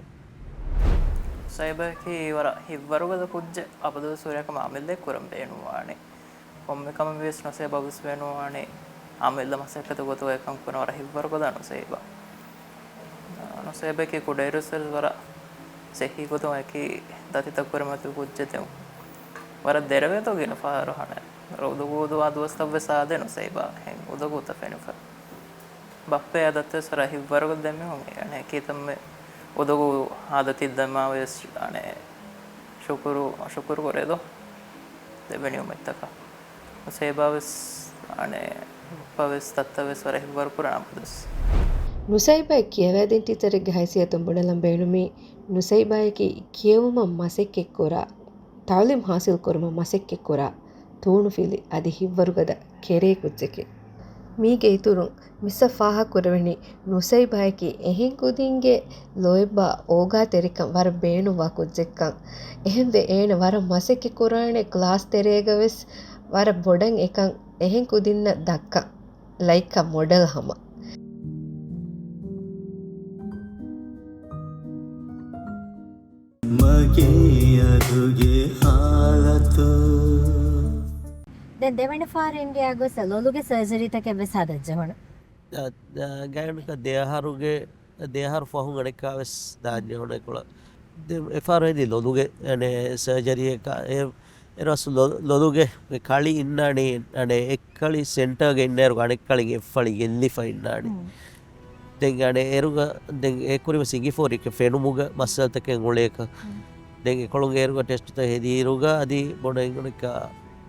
ނުސައިބައަކީ ވަރަށް ހިތްވަރުގަދަ ކުއްޖެއް. އަބަދުވެސް ހުރިހާ ކަމެއް އަމިއްލައެއް ކުރަން ބޭނުންވާނެ. ކޮންމެ ކަމެއް ވިޔަސް ނުސައިބަ އަބަދުވެސް ބޭނުންވާނެ އަމިއްލަ މަސައްކަތު ގޮތުގަ އެކަން ކުރަން ވަރަށް ހިތްވަރުގަދަ ނުސައިބަ. ނުސައިބައަކީ ކުޑައިރުއްސުރެ ވަރަށް ސިއްހީ ގޮތުން އެކި ދަތިތައް ކުރިމަތިލު ކުއްޖެއް ދެން. ވަރަށް ދެރަވޭތޯ ގިނަ ފަހަރު ހަނެ. އުދަގޫ އުދުވާ ދުވަސްތައްވެސް އާދޭ ނުސައިބާ ހެން އުދަގޫތައް ފެނިފަ. ބައްޕަ އަދަތްވެސް ވަރަށް ހިތްވަރުގަ ދެމީހުން އެ އަނެއް ކީތަންމެ އުދަގޫ އާދަތި ދަމާވެސް އަނެއް ޝުކުރު، ޝުކުރު ކުރޭދޯ ދެވެނި އުމެއްތަކަށް. ނުސައިބާވެސް އަނެއް ބައްޕަވެސް ތައްތަވެސް ވަރަށް ހިތްވަރު ކުރާ ނަމަދުސް. ނުސައިބާއެއް ކިޔަވައިދިން ޓީޗަރެއްގެ ހައިސިއްޔަތުން ބުނެލަން ބޭނުމީ ނުސައިބާއަކީ ކިޔެވުމަށް މަސައްކަތްކުރާ ތަޢުލީމް ޙާޞިލް ކުރުމަށް މަސައްކަތް ކުރާ ތޫނުފިލި އަދި ހިތްވަރުގަދަ ކެރޭ ކުއްޖެކޭ. މީގެ އިތުރުން މިސްއަށް ފާހަގަ ކުރެވެނީ ނުސައިބާއަކީ އެހެން ކުދިންގެ ލޯތްބާ އޯގާތެރިކަން ވަރަށް ބޭނުންވާ ކުއްޖެއްކަން. އެހެންވެ އޭނަ ވަރަށް މަސައްކަތް ކުރާނެ ކްލާސް ތެރޭގަ ވެސް ވަރަށް ބޮޑަށް އެކަން އެހެން ކުދިންނަށް ދައްކަން. ލައިކް އަ މޮޑެލް ހަމަ. މަގޭ އަޑުގެ ހާލަތު. ދެން ދެވަނަ ފާރެއްގެ އަގުސް ލޮލުގެ ސަރޖަރީތަކެއް ވެސް ހަދައްޖެ ހުން. އަ، އަ، ގާތްގަނޑަކަށް ދެ އަހަރުގެ، ދެ އަހަރު ފަހުން އަނެއްކާ ވެސް ދާންޖެހުނު އެކޮޅަށް. ދެ އެފާރު ހެދި ލޮލުގެ، އަނެ، ސަރޖަރީއެއް ކާ، އެ، އެރަސް ލޮ-، ލޮލުގެ ކަޅި އިންނާނީ، އަނެ، އެއްކަޅި ސެންޓަރގެ އިންނައިރު އަނެއްކަޅި އެއްފަޅި ގެއްލިފަ އިންނާނީ. ދެން އަނެ އޭރުގަ، ދެން އެ ކުރިން ވެސް އިނގިފޯރި ފެނުމުގަ މައްސަލަތަކެއް އުޅޭކަށް. ދެން އެކޮޅުން އޭރުގަ ޓެސްޓުތައް ހެދިއިރުގަ އަދި ބޮޑަށް އެނގުނެކަ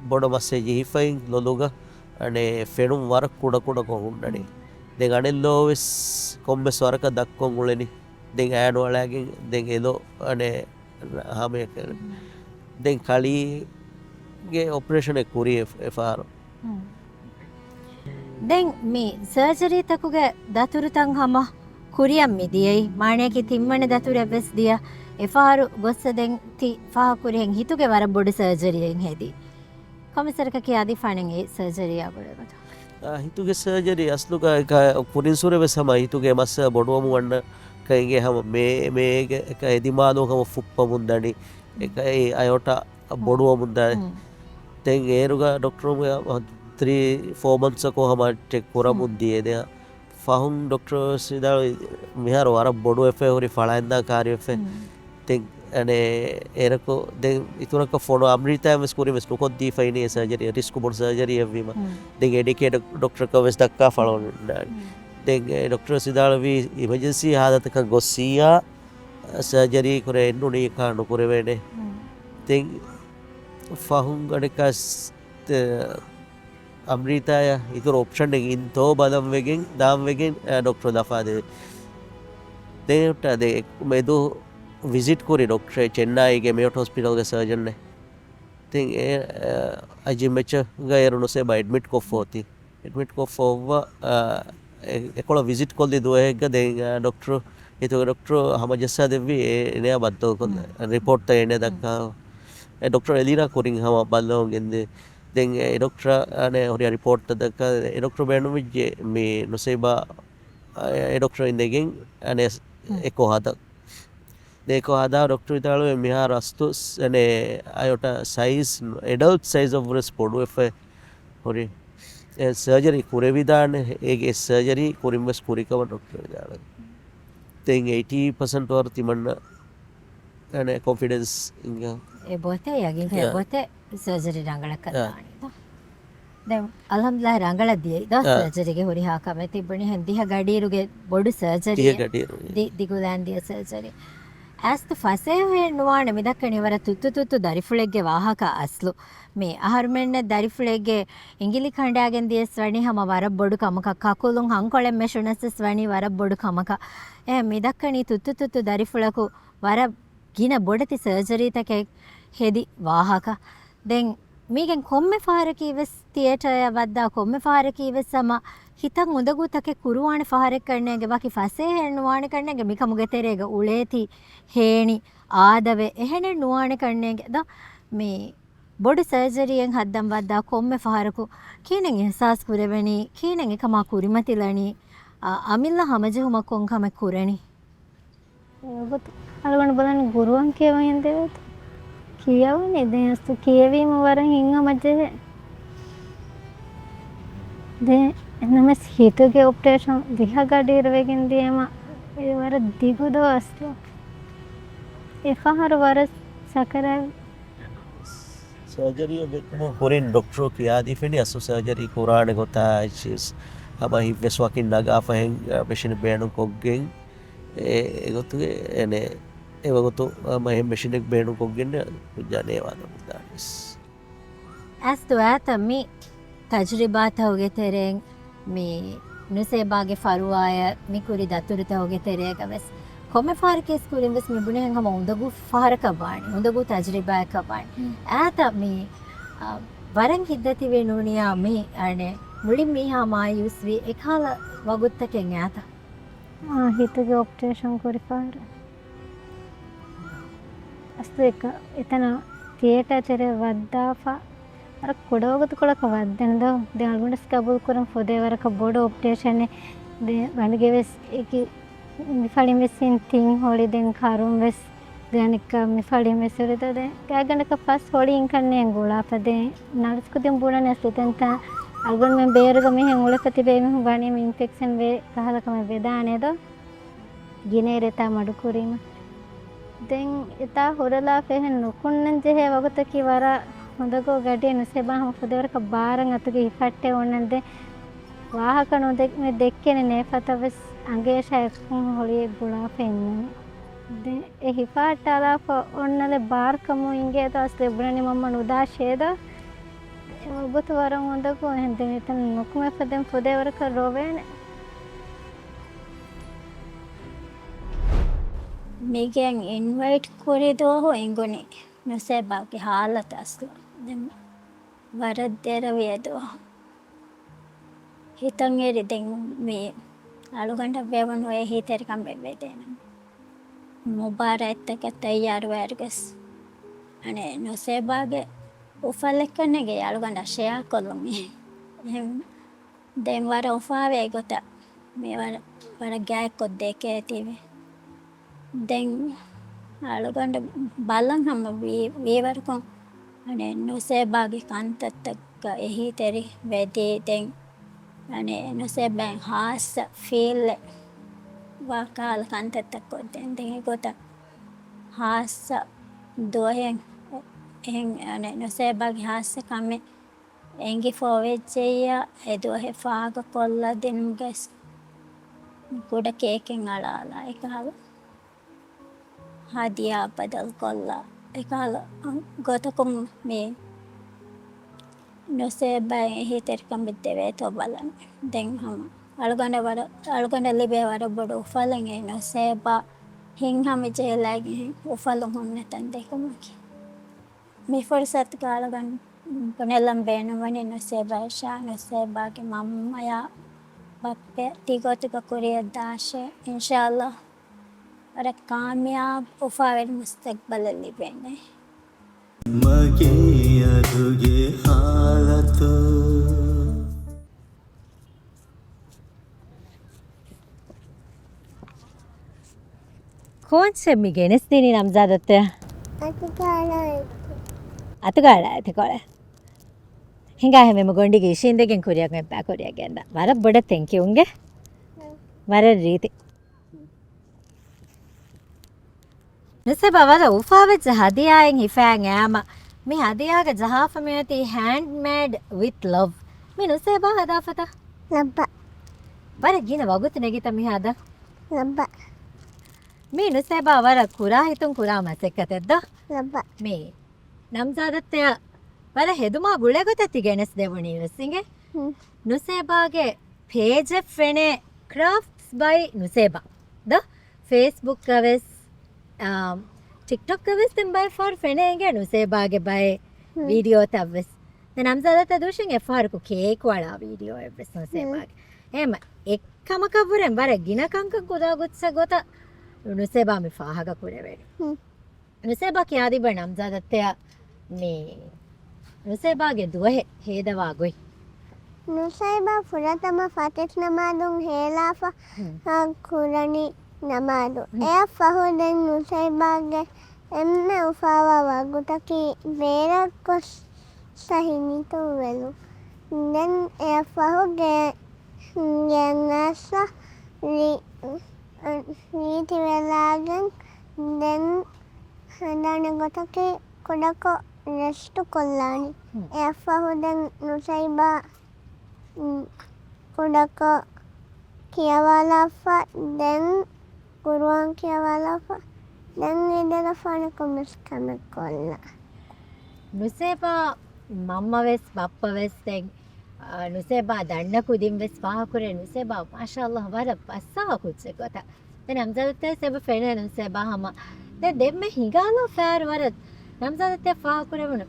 ބޮޑަށް މައްސަ ޖެހިފައި ލޮލުގަ އަނެ ފެނުން ވަރަށް ކުޑަކުޑަކޮށް ހުންނަނީ. ދެން އަނެއް ލޯ ވެސް ކޮންމެސް ވަރަކަށް ދައްކޮށް އުޅެނީ. ދެން އައި ނުއަޅާގެން ދެން އެލޯ އަނެ ހަމަޔަކަށް. ދެން ކަޅީގެ އޮޕަރޭޝަނެއް ކުރީ އެ-، އެފާރު. ދެން މި ސަރޖަރީތަކުގެ ދަތުރުތައް ހަމަ ކުރިއަށް މި ދިޔައީ. މާނަޔަކީ ތިންވަނަ ދަތުރެއް ވެސް ދިޔަ. އެފާރު ގޮއްސަ ދެން ތި ފާހަ ކުރިހެން ހިތުގެ ވަރަށް ބޮޑު ސަރޖަރީއެއް ހެދީ. ކޮންމެސް ވަރަކަށް ކިޔާދީފާނެ އެ ސަރޖަރީއާ ގުޅޭގޮތު. އާ، ހިތުގެ ސަރޖަރީ އަސްލުގަ ކުރިންސުރެ ވެސް ހަމަ ހިތުގެ މައްސަލަ ބޮޑުވަމުން ވަންނަ ކައިގެ ހަމަ މޭ، މޭގެ އެކަ އެދިމާލު ހަމަ ފުއްޕަމުން ދަނީ. އެކަ އެ އަޔޮޓާ ބޮޑުވަމުން ދާ. ދެން އޭރުގަ ޑޮކްޓަރު ތްރީ ފޯ މަންތްސަކު ހަމަ ޗެކް ކުރަމުން ދިޔަ. ދެ ފަހުން ޑޮކްޓަރ ވެސް ވިދާޅުވި މިހާރު ވަރަށް ބޮޑުވެފަ ހުރި ފަޅައިންދާ ކާރިވެފަ. ދެން އަނެ އޭރަކު ދެން އިތުރަކަށް ފޮނު އަމްރިތާ ވެސް ކުރިން ވެސް ނުކޮށްދީފައިނީ އެ ސަރޖަރީ، ރިސްކު ބޮޑު ސަރޖަރީއެއްވީމަ. ދެން އެޑިކޭޓް ޑޮކްޓަރަކަށް ވެސް ދައްކާ ފަޅައިންދާ. ދެން އެ ޑޮކްޓަރ ވެސް ވިދާޅުވީ އިމަޖެންސީ ހާލަތަކަށް ގޮއްސިއްޔާ ސަރޖަރީ ކުރެ އެއްނުނީކާ ނުކުރެވޭނެ. ދެން ފަހުން އަނެއްކާސް ތެ-، އަމްރީތާޔަށް އިތުރު އޮޕްޝަނެއް އިންތޯ ބަލަން ވެގެން ދާން ވެގެން، އަ، ޑޮކްޓަރ ލަފާދެވި. ދެން އެ މެދު ވިޒިޓް ކުރި ޑޮކްޓަރ ޗެންނާއީގެ މެޔޮޓް ހޮސްޕިޓަލްގެ ސަރޖަނެއް. ދެން އެ، އަ، އަޖިމް އެޗްގަ އޭރު ނުސޭބާ އެޑްމިޓް ކޮށްފޯތީ. އެޑްމިޓް ކޮށްފައޮއްވާ، އާ، އެ-، އެކޮޅަށް ވިޒިޓް ކޮށްލި ދުވަހެއްގަ ދެން، އާ، ޑޮކްޓަރު ހިތުގެ ޑޮކްޓަރު ހަމަޖައްސާ ދެއްވި އޭ-، އޭނަޔާ ބައްދަލުކޮށްލަ ރިޕޯޓްތައް އޭނަ ދައްކާ. އެ ޑޮކްޓަރު އެލީނާ ކުރިން ހަމަ ބައްލަވަން ގެންދެވި. ދެން އެ ޑޮކްޓަރ އަނެ ހުރި ރިޕޯޓްތައް ދައްކާ. އެ ޑޮކްޓަރު ބޭނުންވެއްޖެ މި ނުސައިބާ، އެ ޑޮކްޓަރު އިނދެގެން އަނެ އެކޯ ހަދަން. ދެން އެކޯ ހަދާ ޑޮކްޓަރު ވިދާޅުވެ މިހާރު އަސްތު ސް-، އަނެ އަޔޮޓާ ސައިޒް، އެޑަލްޓް ސައިޒަށްވުރެސް ބޮޑުވެފަ ހުރި. އެ ސަރޖަރީ ކުރެވިދާނެ، އޭގެ ސަރޖަރީ ކުރިން ވެސް ކުރިކަމަށް ޑޮކްޓަރު ވިދާޅުވި. ދެން އެއިޓީ ޕަސެންޓް ވަރު ތިމަންނަ އަނެ ކޮންފިޑެންސް އިނގ. އެ ބޮތެ ޔަގީން އެ ބޮތެ ސަރޖަރީ ރަނގަޅަށް ކަށްދާނެ. ދެން އަލްޙަމްދުލިއްލާހް ރަނގަޅަށް ދިޔައީ. ދޯ ސަރޖަރީގެ ހުރިހާ ކަމެއް ތިއްބުނިހެން ދިހަ ގަޑިއިރުގެ ބޮޑު ސަރޖަރީ. ދިހަ ގަޑިއިރު. ދި-، ދިގުލައިން ދިޔަ ސަރޖަރީ. އަސްތު ފަސޭހައެއް ނުވާނެ މިދައްކަނީ ވަރަށް ތުއްތު ތުއްތު ދަރިފުޅެއްގެ ވާހަކަ އަސްލު. މި އަހަރުމެންނަށް ދަރިފުޅެއްގެ އިނގިލި ކަނޑާގެން ދިޔަސް ވަނީ ހަމަ ވަރަށް ބޮޑު ކަމަކަށް، ކަކުލުން ހަންކޮޅެއް މެށުނަސް ވަނީ ވަރަށް ބޮޑު ކަމަކަށް. އެ މިދައްކަނީ ތުއްތު ތުއްތު ދަރިފުޅަކު ވަރަށް ގިނަ ބޮޑެތި ސަރޖަރީތަކެއް ހެދި ވާހަކަ. ދެން މީގެން ކޮންމެ ފަހަރަކީ ވެސް ތިއޭޓަރަށް ވައްދާ، ކޮންމެ ފަހަރަކީ ވެސް ހަމަ ހިތަށް އުނދަގޫ ތަކެއް ކުރުވާނެ ފަހަރެއް ކަންނޭނގެ، ވަކި ފަސޭހައެއް ނުވާނެ ކަންނޭނގެ، މިކަމުގެ ތެރޭގަ އުޅޭތީ ހޭނި އާދަވެ އެހެނެއް ނުވާނެ ކަންނޭނގެ. ދޯ މި ބޮޑު ސަރޖަރީއެއް ހައްދަން ވައްދާ ކޮންމެ ފަހަރަކު ކިހިނެއް އިހްސާސް ކުރެވެނީ، ކިހިނެއް އެކަމާ ކުރިމަތިލަނީ، އަ، އަމިއްލަ ހަމަޖެހުމަށް ކޮން ކަމެއް ކުރަނީ؟ އެގޮތު އަޅުގަނޑު ބަލަން ގުރުއަން ކިޔަވަން އެނދެވޭތޯ. ކިޔަވަނީ ދެން އަސްތު ކިޔެވީމަ ވަރަށް ހިތްހަމަޖެހޭ. ދެން ނަމަސް ހިތުގެ އޮޕަރޭޝަން ދިހަ ގަޑިއިރު ވެގެން ދިޔަމަ އެ ވަރަށް ދިގު ދޯ އަސްލު. އެފަހަރު ވަރަށް ސަކަރާތް. ސަރޖަރީއަށް ވެއްޓުމުގެ ކުރިން ޑޮކްޓަރު ކިޔާދީފިނީ އަސްލު ސަރޖަރީ ކުރާނެ ގޮތާ އެއްޗިސް. ހަމަ ހިތްވެސް ވަކިން ނަގާފަ ހެން މެޝިން ބޭނުން ކޮށްގެން އެ، އެގޮތުގެ އެނެ، އެވަގުތު މަހެއް މެޝިނެއް ބޭނުންކޮށްގެން ކުއްޖާ ނޭވާލަމުން ދާނީސް. އަސްތު އާތަ މި ތަޖުރިބާތަކުގެ ތެރެއިން މި ނުސޭބާގެ ފަރުވާއަށް މި ކުރި ދަތުރުތަކުގެ ތެރޭގަ ވެސް ކޮންމެ ފަހަރަކީސް ކުރިން ވެސް މި ބުނޭ ހަމަ އުނދަގޫ ފަހަރަކަށް ވާނެ، އުނދަގޫ ތަޖުރިބާއަކަށް ވާނެ. އާތަ މި، އަ، ވަރަށް ހިތްދަތިވެ ނޫނިޔާ މި، އަނެ، މުޅިން މީހާ މާޔޫސްވީ އެކާލަ ވަގުތުތަކެއް އާތަ؟ އާ، ހިތުގެ އޮޕްރޭޝަން ކުރި ފަހަރު. އަސްލު އެކަ-، އެތަނަށް ތިއޭޓާ ތެރެ ވައްދާފަ ވަރަށް ކުޑަވަގުތުކޮޅަކަށް ވައްދެން ދޯ. ދެން އަޅުގަނޑުވެސް ގަބޫލު ކުރަން ފުދޭ ވަރަކަށް ބޮޑު އޮޕްރޭޝަނެއް. ދެ ގަނޑުގެ ވެސް އެކި މި ފަޅިން ވެސް ތިން ހޮޅި ދެން ކަރުން ވެސް ދެނެއްކަ މި ފަޅިން ވެސް ހުރިދޯ. ދެން ގާތްގަނޑަކަށް ފަސް ހޮޅި އިންކަންނޭނގެ ގުޅާފަ. ދެން ނަރުސް ކުދިން ބުނަނީ އަސްލު ތެންތާ އަޅުގަނޑުމެން ބޭރުގަ މިހެން އުޅެފަ ތިބޭ މީހުން ވަނީ މި އިންފެކްޝަން ވޭ ކަހަލަ ކަމެއް ވެދާނެ ދޯ. ގިނައިރު އެތާ މަޑުކުރީމަ. ދެން އެތާ ހުރެލާފަ އެހެން ނުކުންނަން ޖެހޭ ވަގުތަކީ ވަރަށް އުނދަގޫ ގަޑިއެއް. ނުސޭބާ ހަމަ ފުދޭވަރަކަށް ބާރަށް އަތުގެ ހިފައްޓެއް އޮންނަން ދެން ވާހަކަ ނުދެ-، މި ދެއްކޭނެ ނޭފަތަށް ވެސް އަނގަޔަށާ އެކު ހޮޅިއެއް ގުޅާފަ އިންނަނީ. ދެން އެ ހިފަހައްޓާލާފަ އޮންނަލެ ބާރުކަމުން އިނގޭ ދޯ އަސްލު އެ ބުނަނީ މަންމަ ނުދާށޭ ދޯ. އެ ވަގުތު ވަރަށް އުނދަގޫ އެހެން ދެން އެތަން ނުކުމެފަ ދެން ފުދޭވަރަކަށް ރޮވޭނެ. މިގެން އިންވައިޓް ކުރި ދުވަހު އެނގުނީ ނުސޭބާގެ ހާލަތު އަސްލު ދެން ވަރަށް ދެރަވި އެ ދުވަހު. ހިތަށް އެރި ދެން މި އަޅުގަނޑަށް ވެވުނު އެހީތެރިކަމެއް ވެދޭނެ. މުބާރާތްތަކަށް ތައްޔާރުވާއިރު ގޮސް އަނެއް ނުސޭބާގެ އުފަލެއްކަން ނޭނގެ އަޅުގަނޑަށް ޝެއާ ކޮށްލުމީ. އެހެން ދެން ވަރަށް އުފާވޭ ގޮތަށް މި ވަރަށް، ވަރަށް ގާތްކޮށްދޭ ކޭތީވެ. ދެން އަޅުގަނޑު ބަލަން ހަމަ ވީ-، ވީވަރަކުން އަނެއް ނުސޭބާގެ ކަންތައްތަކަށް އެހީތެރި ވެދީ ދެން އަނެއް ނުސޭބާއިން ހާއްސަ ފީލްއެއް ވާ ކަހަލަ ކަންތައްތައް ކޮށްދޭން. ދެން އެގޮތަށް ހާއްސަ ދުވަހެއް އެހެން އަނެއް ނުސޭބާގެ ހާއްސަ ކަމެއް އެނގިފަ އޮވެއްޖެއްޔާ، އެ ދުވަހެއް ފާހަގަކޮށްލަ ދިނުމުގައި ކުޑަ ކޭކެއް އަޅާލާ، އެކަހަލަ ހަދިޔާ ބަދަލުކޮށްލާ، އެކަހަލަ ގޮތަކުން މި ނުސޭބާއަށް އެހީތެރިކަމެއް ދެވޭތޯ ބަލަން. ދެން ހަމަ އަޅުގަނޑަށް ވަރަށް، އަޅުގަނޑަށް ލިބޭ ވަރަށް ބޮޑު އުފަލެއް އެ ނުސޭބާ ހިތްހަމަޖެހިލައިގެން އުފަލުން ހުންނަތަން ދެކުމަކީ. މި ފުރުސަތުގަ އަޅުގަނޑު ބުނެލަން ބޭނުންވަނީ ނުސޭބާއަށާ ނުސޭބާގެ މަންމަޔާ ބައްޕަޔާ ތިގޮތުގަ ކުރިއަށް ދާށޭ. އިންޝާﷲ ވަރަށް ކާމިޔާބު އުފާވެރި މުސްތަގްބަލެއް ލިބޭނެ. މަގޭ އަޑުގެ ހާލަތު. ކޯންޗެއް މި ގެނެސްދިނީ ނަމްޒާދައްތަ؟ އަތުގަ އަޅާ އެތި. އަތުގަ އަޅާ އެތި ކޮޅެއް. ހިނގާ ހެމެ މު ގޮނޑިގެ އިށީނދެގެން ކުރިއަށް އެއްބާ ކުރިއަށް ގެންދާ. ވަރަށް ބޮޑަށް ތެންކިއުންގެ. ވަރަށް ރީތި. ނުސޭބާ ވަރަށް އުފާވެއްޖެ ހަދިޔާއެއް ހިފައިން އައިމަ، މި ހަދިޔާގަ ޖަހާފަ މިއޮތީ ހޭންޑްމޭޑް ވިތް ލަވް. މި ނުސޭބާ ހަދާފަތަ؟ ލައްބަ. ވަރަށް ގިނަ ވަގުތު ނެގިތަ މި ހަދަން؟ ލައްބަ. މީ ނުސޭބާ ވަރަށް ކުރާ ހިތުން ކުރާ މަސައްކަތެއް ދޯ؟ ލައްބަ. މީ ނަމްޒާދައްތަޔަށް ވަރަށް ހެދުމާ ގުޅޭ ގޮތަށް ތި ގެނެސް ދެވުނީ ވެސް އިނގޭ. ހުން. ނުސޭބާގެ ޕޭޖެއް ފެނޭ ކްރާފްޓްސް ބައި ނުސޭބާ. ދޯ؟ ފޭސްބުކްގަ ވެސް، އާ، ޓިކްޓޮކްގަ ވެސް ދެން ބައެއް ފަހަރު ފެނޭ އިނގޭ ނުސޭބާގެ ބައެއް ހުން. ވީޑިއޯތައް ވެސް. ދެން ނަމްޒާދައްތަ ދޫށިން އެއް ފަހަރަކު ކޭކް ވަޅާ ވީޑިއޯއެއް ވެސް ނުސޭބާގެ. ހުން. އެހެމަ އެއްކަމަކަށްވުރެން ވަރަށް ގިނަ ކަންކަން ކުދާ ގޮތްސަ ގޮތަށް ނުސޭބާ މި ފާހަގަ ކުރެވޭނެ. ހުން. ނުސޭބާ ކިޔާދީބަ ނަމްޒާދައްތަޔަށް މި ނުސޭބާގެ ދުވަހެއް ހޭދަވާ ގޮތް. ނުސޭބާ ފުރަތަމަ ފަތިސް ނަމާދުން ހޭލާފަ ހުން. ކުރަނީ ނަމާދު. ހުން. އެއަށް ފަހު ދެން ނުސޭބާގެ އެންމެ އުފާވާ ވަގުތަކީ ބޭރަށް ގޮސް ހިނިތުންވެލުން. ދެން އެއަށް ފަހު ގެ-، ގެން އައިސްފަ ރީ-، ރީތިވެލާގެން ދެން ހަނދާނެ ގޮތަކީ ކުޑަކޮށް ރެސްޓު ކޮށްލާނީ. ހުން. އެއަށްފަހު ދެން ނުސައިބާ، މް، ކުޑަކޮށް ކިޔަވާލާފަ، ދެން ޤުރުއާން ކިޔަވާލާފަ، ދެން އެދެލަފާނެ ކޮންމެސް ކަމެއް ކޮށްލާ. ނުސޭބާ މަންމަވެސް ބައްޕަވެސް ދެން، އާ، ނުސޭބާ ދަންނަ ކުދިން ވެސް ފާހަކުރޭ ނުސޭބާ މާޝާﷲ ވަރަށް ބައްސަވާ ކުއްޖެއް ގޮތަށް. ދެން ނަމްޒާދައްތަ ސޭބަ ފެނޭ ނުސޭބާ ހަމަ. ދެން ދެންމެ ހިނގާލާ ފައިރު ވަރަށް ނަމްޒާދައްތަ ފާހަގަކުރެވުނު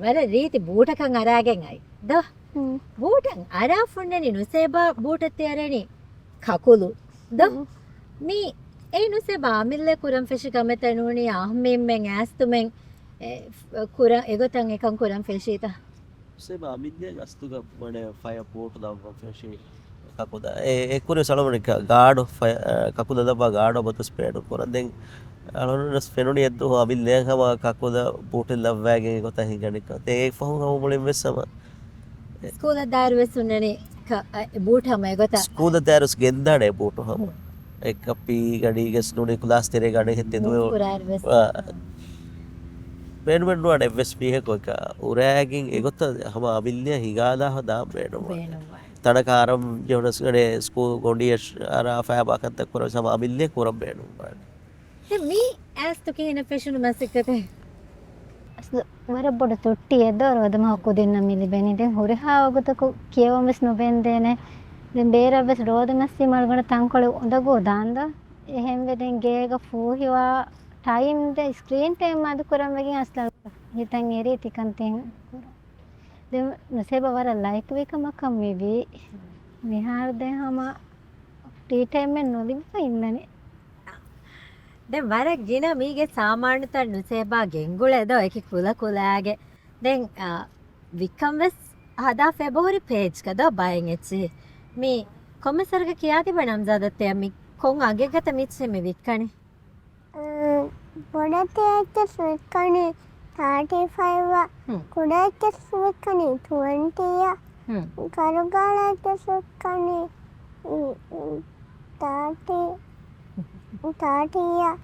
ވަރަށް ރީތި ބޫޓަކަށް އަރާގެން އައި ދޯ. ބޫޓަށް އަރާ ފުންނަނީ ނުސޭބާ ބޫޓަށް ތިޔަރަނީ ކަކުލު ދޯ. މީ އެ ނުސޭބާ އަމިއްލަ ކުރަން ފެށި ކަމެއްތަ ނޫނީ އަހްމީމެން އާސްތުމެން ކުރަން އެގޮތަށް އެކަން ކުރަން ފެށީތަ؟ ސޭބަ އަމިއްލަ ގަސްތުގަ ވަނެ ފަޔަ ބޯޓު ލައްވަން ފެށި ކަކުދަ. އެ، އެ ކުރި ސަޅަމުނިކަ ގާޑު ފަޔަ، އަ، ކަކުދަ ލައްވާ ގާޑު ބޮތަސް ޕޭޑު ކުރަން. ދެން އަޅުން ވެސް ފެނުނީ އެއްދުވަހު އަމިއްލައަށް ހަމަ ކަކުދަ ބޫޓެއް ލައްވައިގެން ގޮތަށް ހިނގަނިކަ. ދެން އެ ފަހުން ހަމަ މުޅިން ވެސް ހަމަ ސްކޫލަށް ދާއިރު ވެސް ހުންނަނީ ކަ-، އަ، ބޫޓް ހަމަ އެގޮތަށް. ސްކޫލަށް ދާއިރު ވެސް ގެންދާނެ ބޫޓު ހަމަ. އެ ކަޕީ ގަޑީގެސް ނޫނީ ކްލާސް ތެރޭ ގަޑި ހެއްދެ ދުވެ. ކުރާއިރު ވެސް. އާ. ބޭނުމެއް ނުވާނެ އެއްވެސް މީހަކު އެކަ އުރާގެން އެގޮތަށް ހަމަ އަމިއްލައަށް ހިނގާލާ ހަދާ ބޭނުން. ބޭނުން. ތަނަކަށް އަރަން ޖެހުނަސް ގަޑޭ ސްކޫލް ގޮނޑިއަށް އަރާ ފައިބާ ކަންތައް ކުރަން ހަމަ އަމިއްލައަށް ކުރަން ބޭނުން ވާނެ. ދެން މީ އައިސް ތު ކިހިނެއް ފެށުނު މަސައްކަތެއް؟ އަސްލު ވަރަށް ބޮޑު ތުއްޓިއެއް ދޯ ރޯދަމަހަށް ކުދިންނަށް މި ލިބެނީ. ދެން ހުރިހާ ވަގުތަކު ކިޔަވަން ވެސް ނުބެންދޭނެ. ދެން ބޭރަށް ވެސް ރޯދަމައްސަލި މަޑުގަނޑަށް ތަންކޮޅެއް އުނދަގޫ ދާން ދޯ. އެހެންވެ ދެން ގޭގަ ފޫހިވާ ޓައިމް ދެން ސްކްރީން ޓައިމް މަދު ކުރަން ވެގެން އަސްލަށް ހިތަށް އެރީ ތިކަން ތިން ކުރަން. ދެން ނުސޭބަ ވަރަށް ލައިކުވި ކަމަކަށް މިވީ. މިހާރު ދެން ހަމަ ޓީ ޓައިމެއް ނުލިބިފަ އިންނަނީ. ދެން ވަރަށް ގިނަ މީގެ ސާމާނުތައް ނުސޭބާ ގެންގުޅޭ ދޯ އެކި ކުލަކުލާގެ. ދެން، އާ، ވިއްކަން ވެސް ހަދާފަ އެބަހުރި ޕޭޖްގަ ދޯ ބައެއް އެއްޗިހި. މި ކޮންމެ ސަރަކަށް ކިޔާ ތިބަ ނަމްޒާދައްތަ މި ކޮން އަގެއްގަތަ މިއްޗިހި މި ވިއްކަނީ؟ އަ، ބޮޑެތި އެއްޗެސް ވިއްކަނީ ތާޓީ ފައިވްއަށް، ހުން. ކުޑަ އެއްޗެސް ވިއްކަނީ ޓުވެންޓީއަށް، ހުން. ގަރުގާޅަ އެއްޗެސް ވިއްކަނީ، އި، އި، ތާޓީ، ތާޓީއަށް.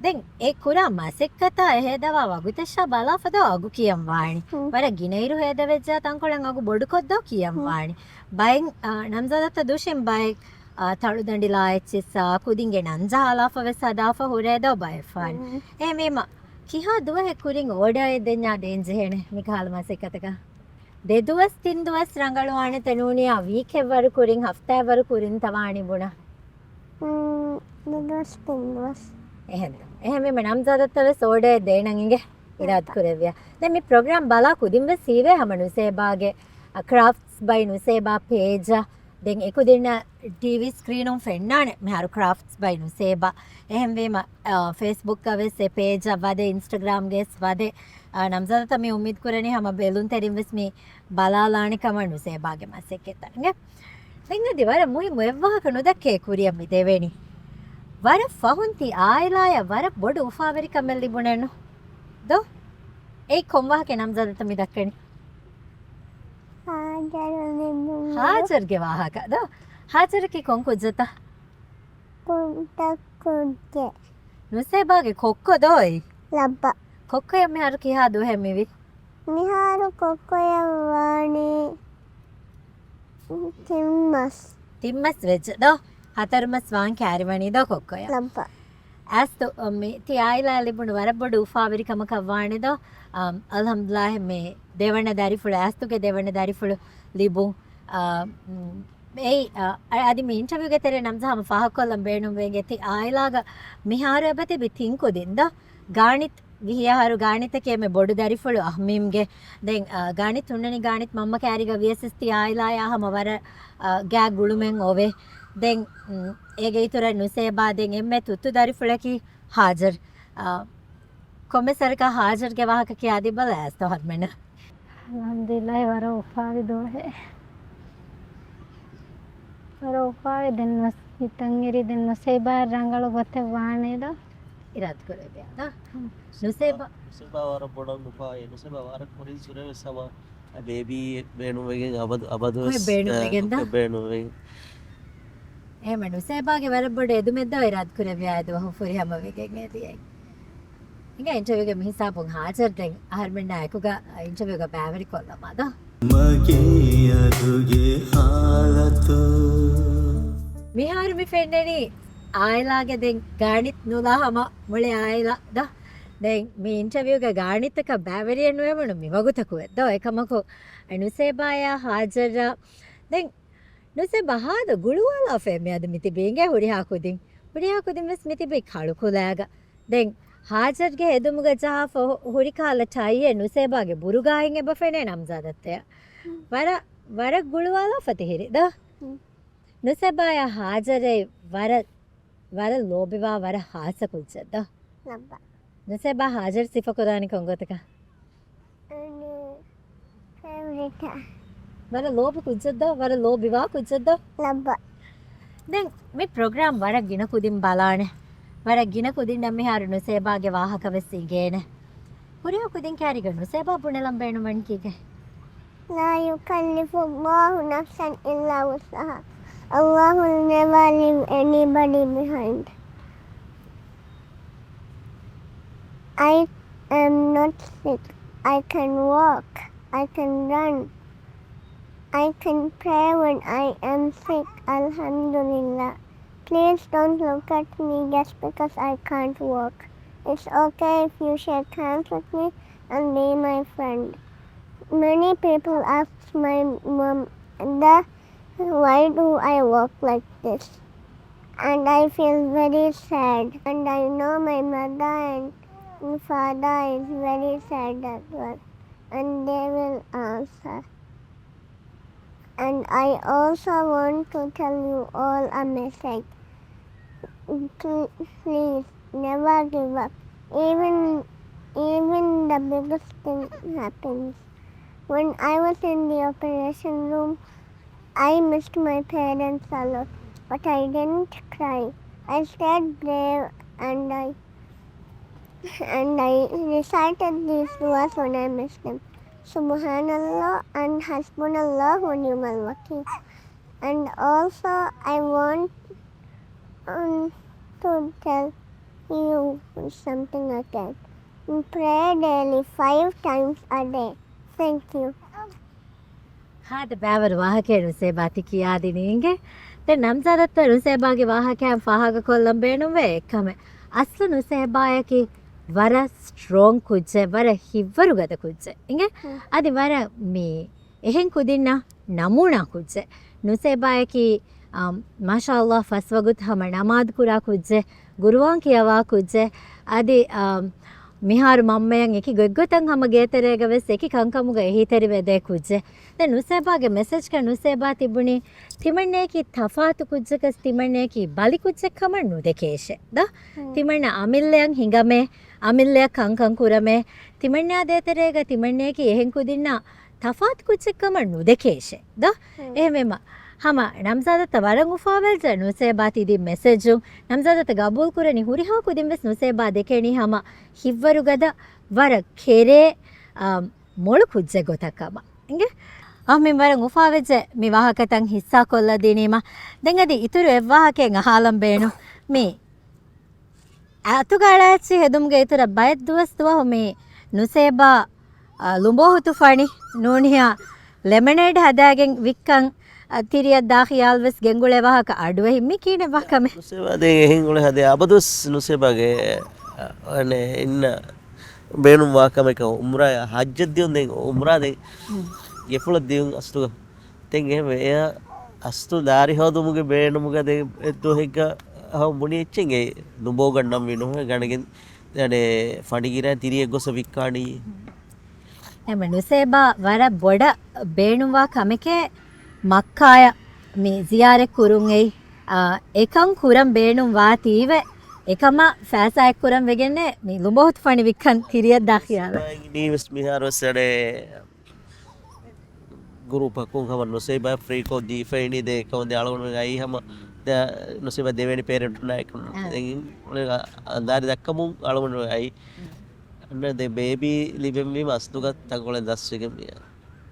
ދެން އެ ކުރާ މަސައްކަތާ އެ ހޭދަވާ ވަގުތަށާ ބަލާފަ ދޯ އަގު ކިޔަން ވާނީ. ހުން. ވަރަށް ގިނައިރު ހޭދަވެއްޖާ ތަންކޮޅެއް އަގު ބޮޑުކޮށް ދޯ ކިޔަން ހުން. ވާނީ. ބައެއް، އާ، ނަމްޒާދައްތަ ދުށިން ބައެއް އާ، ތަޅުދަނޑި ލާ އެއްޗިއްސާ، ކުދިންގެ ނަން ޖަހާލާފަ ވެސް ހަދާފަ ހުރޭ ދޯ ބައެއް ފާން. ހުން. އެހެންވީމަ، ކިހާ ދުވަހެއް ކުރިން އޯޑަރެއް ދެންޏާ ދޭން ޖެހޭނެ މިކަހަލަ މަސައްކަތަކަށް؟ ދެ ދުވަސް ތިން ދުވަސް ރަނގަޅުވާނެތަ ނޫނިއްޔާ ވީކެއް ވަރު ކުރިން ހަފްތާއެއް ވަރު ކުރިންތަ ވާނީ ބުނާ؟ މް، ދެ ދުވަސް ތިން ދުވަސް. އެހެން. އެހެންވީމަ ނަމްޒާދައްތަ ވެސް އޯޑަރެއް ދޭނަން އިނގޭ އިރާދަ ކުރެއްވިޔާ. ދެން މި ޕްރޮގްރާމް ބަލާ ކުދިން ވެސް ހީވޭ ހަމަ ނުސޭބާގެ، އަ، ކްރާފްޓްސް ބައި ނުސޭބާ ޕޭޖަށް ދެން އެކުދިންނަށް ޓީވީ ސްކްރީނުން ފެންނާނެ މިހާރު ކްރާފްޓްސް ބައި ނުސޭބާ. އެހެންވީމަ، އަ، ފޭސްބުކްގަ ވެސް އެ ޕޭޖަށް ވަދެ، އިންސްޓަގްރާމްގެ ވެސް ވަދެ. އަ، ނަމްޒާދައްތަ މި އުއްމީދު ކުރަނީ ހަމަ ބެލުންތެރިން ވެސް މި ބަލާލާނެ ކަމަށް ނުސޭބާގެ މަސައްކަތްތައް. އިނގޭ؟ ދެން އަދި ވަރަށް މުހިއްމު އެއްވާހަކަ ނުދައްކޭ ކުރިއަށް މި ދެވެނީ. ވަރަށް ފަހުން ތި އާއިލާއަށް ވަރަށް ބޮޑު އުފާވެރިކަމެއް ލިބުނެއްނު. ދޯ؟ އެއީ ކޮން ވާހަކައެއް ނަމްޒާދައްތަ މި ދައްކަނީ؟ ހާޖަރު ލިބުނު. ހާޖަރުގެ ވާހަކަ ދޯ؟ ހާޖަރަކީ ކޮން ކުއްޖެއްތަ؟ ކުޑަ ކުއްޖެއް. ނުސޭބާގެ ކޮއްކޮ ދޯ އެއީ؟ ލައްބަ. ކޮއްކޮޔަށް މިހާރު ކިހާ ދުވަހެއް މިވީ؟ މިހާރު ކޮއްކޮޔަށް ވާނީ ތިން މަސް. ތިން މަސް ވެއްޖެ ދޯ؟ ހަތަރު މަސް ވާން ކައިރިވަނީ ދޯ ކޮއްކޮޔަށް. ލައްބަ. އައިސްތު، މި ތި އާއިލާއަށް ލިބުނު ވަރަށް ބޮޑު އުފާވެރިކަމަކަށް ވާނެ ދޯ؟ އަމް، އަލްހަމްދުލިއްލާހް މި ދެވަނަ ދަރިފުޅު، އައިސްތުގެ ދެވަނަ ދަރިފުޅު ލިބުން. އަ، މް، އެއީ، އަ، އަ، އަދި މި އިންޓަވިއުގެ ތެރޭ ނަމްޒާ ހަމަ ފާހަގަކޮށްލަން ބޭނުންވެގެ ތި އާއިލާގަ މިހާރު އެބަތިބި ތިން ކުދިން ދޯ؟ ގާނިތް ވިހި އަހަރު ގާނިތަކީ އެންމެ ބޮޑު ދަރިފުޅު އަހްމީމްގެ. ދެން، އަ، ގާނިތް ހުންނަނީ ގާނިތް މަންމަ ކައިރީގަ ވިޔަސް ތި އާއިލާޔާ ހަމަ ވަރަށް، އަ، ގާތް ގުޅުމެއް އޮވޭ. ދެން، މް، އޭގެ އިތުރަށް ނުސޭބާ ދެން އެންމެ ތުއްތު ދަރިފުޅަކީ ހާޖަރް. އަ، ކޮންމެ ސަރަކަށް ހާޖަރްގެ ވާހަކަ ކިޔާދީބަލަ އައިސްތޯ ހަރުމެން. އަލްހަމްދުލިއްލާހް ވަރަށް އުފާވި ދުވަހެއް. ވަރަށް އުފާވި ދެން ނުސް-، ހިތަށް އެރި ދެން ނުސޭބާ ރަނގަޅު ގޮތެއް ވާނެ ދޯ؟ އިރާދަ ކުރެއްވިޔާ ދޯ؟ ނުސޭބާ. ނުސޭބާ ވަރަށް ބޮޑަށް އުފާވި. ނުސޭބާ ވަރަށް ކުރިން ސުރެވެސް ހަމަ ބޭބީ ބޭނުންވެގެން އަބަދު، އަބަދު ވެސް، ބޭނުންވެގެން ދޯ؟ ބޭނުންވެގެން. އެހެމަ ނުސޭބާގެ ވަރަށް ބޮޑު އެދުމެއް ދޯ އިރާދަ ކުރެއްވިޔާ ދުވަހު ފުރިހަމަވެގެން އެދިޔައީ. އިނގޭ އިންޓަވިއުގެ މިހިސާބުން ހާޖަރް ދެން އަހަރުމެންނާ އެކުގަ އިންޓަވިއުގަ ބައިވެރިކޮށްލަމާ ދޯ. މަގޭ އަދުގެ ހާލަތު. މިހާރު މި ފެންނަނީ އާއިލާގެ ދެން ގާނިތް ނުލާ ހަމަ މުޅި އާއިލާ ދޯ. ދެން މި އިންޓަވިއުގަ ގާނިތަކަށް ބައިވެރިއެއް ނުވެވުނު މި ވަގުތަކުވެ ދޯ. އެކަމަކު ނުސޭބާޔާ ހާޖަރާ ދެން ނުސޭބާ ހާދަ ގުޅުވާލާފައޭ މިއަދު މި ތިބީ އިނގޭ ހުރިހާ ކުދިން. ހުރިހާ ކުދިން ވެސް މި ތިބީ ކަޅުކުލައިގަ. ދެން ހާޖަރްގެ ހެދުމުގަ ޖަހާފަ ހު-، ހުރި ކަހަލަ ޓައިއެއް ނުސޭބާގެ ބުރުގާއިން އެބަ ފެނޭ ނަމްޒާދައްތަޔަށް. ވަރަށް، ވަރަށް ގުޅުވާލާފަ ތިހިރީ ދޯ؟ ނުސޭބާޔާ ހާޖަރޭ ވަރަށް، ވަރަށް ލޯބިވާ ވަރަށް ހާއްސަ ކުއްޖެއް ދޯ؟ ނުސޭބާ ހާޖަރް ސިފަކުރާނީ ކޮން ގޮތަކަށް؟ އަނެއް ފޭވަރިޓާ. ވަރަށް ލޯބި ކުއްޖެއް ދޯ؟ ވަރަށް ލޯބިވާ ކުއްޖެއް ދޯ؟ ލައްބަ. ދެން މި ޕްރޮގްރާމް ވަރަށް ގިނަ ކުދިން ބަލާނެ. ވަރަށް ގިނަ ކުދިންނަށް މިހާރު ނުސޭބާގެ ވާހަކަ ވެސް އިނގޭނެ. ހުރިހާ ކުދިން ކައިރީގަ ނުސޭބާ ބުނެލަން ބޭނުންވަނީ ކީކޭ؟ لا يكلف الله نفسا إلا وسعها. Allah will never leave anybody behind. I am not sick. I can walk. I can run. I can pray when I am sick. Alhamdulillah. Please don't look at me just because I can't walk. It's okay if you shake hands with me and be my friend. Many people ask my mom, "Why do I walk like this?" And I feel very sad. And I know my mother and father is very sad as well. And they will answer. And I also want to tell you all a message. Pl-, please, never give up. Even, even the biggest thing happens. When I was in the operation room, I missed my parents a lot, but I didn't cry. I stayed brave and I, and I recited these duas when I missed them. سبحان الله and حسبنا الله ونعم الوكيل. And also, I want, um, to tell you something again. Pray daily five times a day. Thank you. ހާދަ ބައިވަރު ވާހަކައެއް ނުސޭބާ ތި ކިޔާދިނީ އިނގޭ. ދެން ނަމްޒާދައްތަ ނުސޭބާގެ ވާހަކައިން ފާހަގަކޮށްލަން ބޭނުންވޭ އެއްކަމެއް. އަސްލު ނުސޭބާޔަކީ ވަރަށް ސްޓްރޯންގް ކުއްޖެއް، ވަރަށް ހިތްވަރުގަދަ ކުއްޖެއް އިނގޭ. އަދި ވަރަށް މި އެހެން ކުދިންނަށް ނަމޫނާ ކުއްޖެއް. ނުސޭބާޔަކީ، އަ، މާޝާﷲ ފަސް ވަގުތު ހަމަ ނަމާދު ކުރާ ކުއްޖެއް، ގުރުއާން ކިޔަވާ ކުއްޖެއް، އަދި، އަ، މިހާރު މަންމަޔަށް އެކި ގޮތްގޮތަށް ހަމަ ގޭތެރޭގަ ވެސް އެކި ކަންކަމުގަ އެހީތެރިވެދޭ ކުއްޖެއް. ދެން ނުސޭބާގެ މެސެޖްގަ ނުސޭބާ ތިބުނީ، ތިމަންނަޔަކީ ތަފާތު ކުއްޖަކަސް ތިމަންނަޔަކީ ބަލި ކުއްޖެއް ކަމަށް ނުދެކޭށެ ދޯ؟ ތިމަންނަ އަމިއްލަޔަށް ހިނގަމޭ، އަމިއްލަޔަށް ކަންކަން ކުރަމޭ، ތިމަންނަ ދޭތެރޭގަ ތިމަންނަޔަކީ އެހެން ކުދިންނާ ތަފާތު ކުއްޖެއް ކަމަށް ނުދެކޭށެ ދޯ؟ އެހެންވީމަ، ހަމަ ނަމްޒާދައްތަ ވަރަށް އުފާވެއްޖެ ނުސޭބާ ތިދި މެސެޖުން. ނަމްޒާދައްތަ ގަބޫލު ކުރަނީ ހުރިހާ ކުދިން ވެސް ނުސޭބާ ދެކެނީ ހަމަ ހިތްވަރުގަދަ ވަރަށް ކެރޭ، އާ، މޮޅު ކުއްޖެއް ގޮތަށް ކަމަށް. އިނގޭ؟ އާ، މި ވަރަށް އުފާވެއްޖެ މި ވާހަކަތައް ހިއްސާ ކޮށްލަދިނީމަ. ދެން އަދި އިތުރު އެއްވާހަކައެއް އަހާލަން ބޭނު. މި އަތުގަ އަޅާއެއްޗިހި ހެދުމުގެ އިތުރަށް ބައެއް ދުވަސް ދުވަހު މި ނުސޭބާ، އަ، ލުނބޯހުތު ފަނި ނޫނިހާ ލެމަނޭޑް ހަދާގެން ވިއްކަން، އަ، ތިރިއަށް ދާ ޚިޔާލު ވެސް ގެންގުޅޭ ވާހަކަ އަޑުއެހި. މި ކިހިނެއް ވާ ކަމެއް؟ ނުސޭބާ ދެން އެހެން އުޅެ ހަދޭ އަބަދުވެސް ނުސޭބާގެ، އަ، އަނެއް އިންނަ ބޭނުން ވާ ކަމެއް އުމްރާ ހައްޖަށް ދިޔުން ދެން އުމްރާ ދެން ގެފުޅަށް ދިޔުން އަސްލުގަ. ދެން އެހެންވެ، އެއަށް އަސްލު ދާރި ހޯދުމުގެ ބޭނުމުގަ ދެން އެއްދުވަހެއްގަ ހަމަ ބުނި އެއްޗެއް އެ ލުނބޯގަންނަން ވީ ނުހެ ގަނެގެން އަނެއް ފަނިގިރާ ތިރިއެއް ގޮސް ވިއްކާނީ. އެމަ ނުސޭބާ ވަރަށް ބޮޑަށް ބޭނުންވާ ކަމެކޭ މައްކާޔަށް މި ޒިޔާރަތް ކުރުން އެއީ، އާ، އެކަން ކުރަން ބޭނުން ވާތީވެ، އެކަމަށް ފައިސާ އެއްކުރަން ވެގެންނޭ މި ލުނބޯހުތު ފަނި ވިއްކަން ތިރިއަށް ދާ ޚިޔާލަށް. ނީވެސް މިހާރުވެސް އަނެއް ގުރޫޕަކުން ހަމަ ނުސޭބާ ފްރީކޮށް ދީފައިނީ ދެ އެކަމުން ދެ އަޅުގަނޑު އައީ ހަމަ ދެ ނުސޭބާ ދެވެނި ޕޭރެންޓުންނާ އެކު. އާ. ދެން އަނދާރި ދައްކަމުން އަޅުގަނޑު އައީ. އަންނަ ދެ ބޭބީ ލިބެންވީމަ އަސްލުގަ ތަންކޮޅެއް ދަސްވެގެން މިއާ.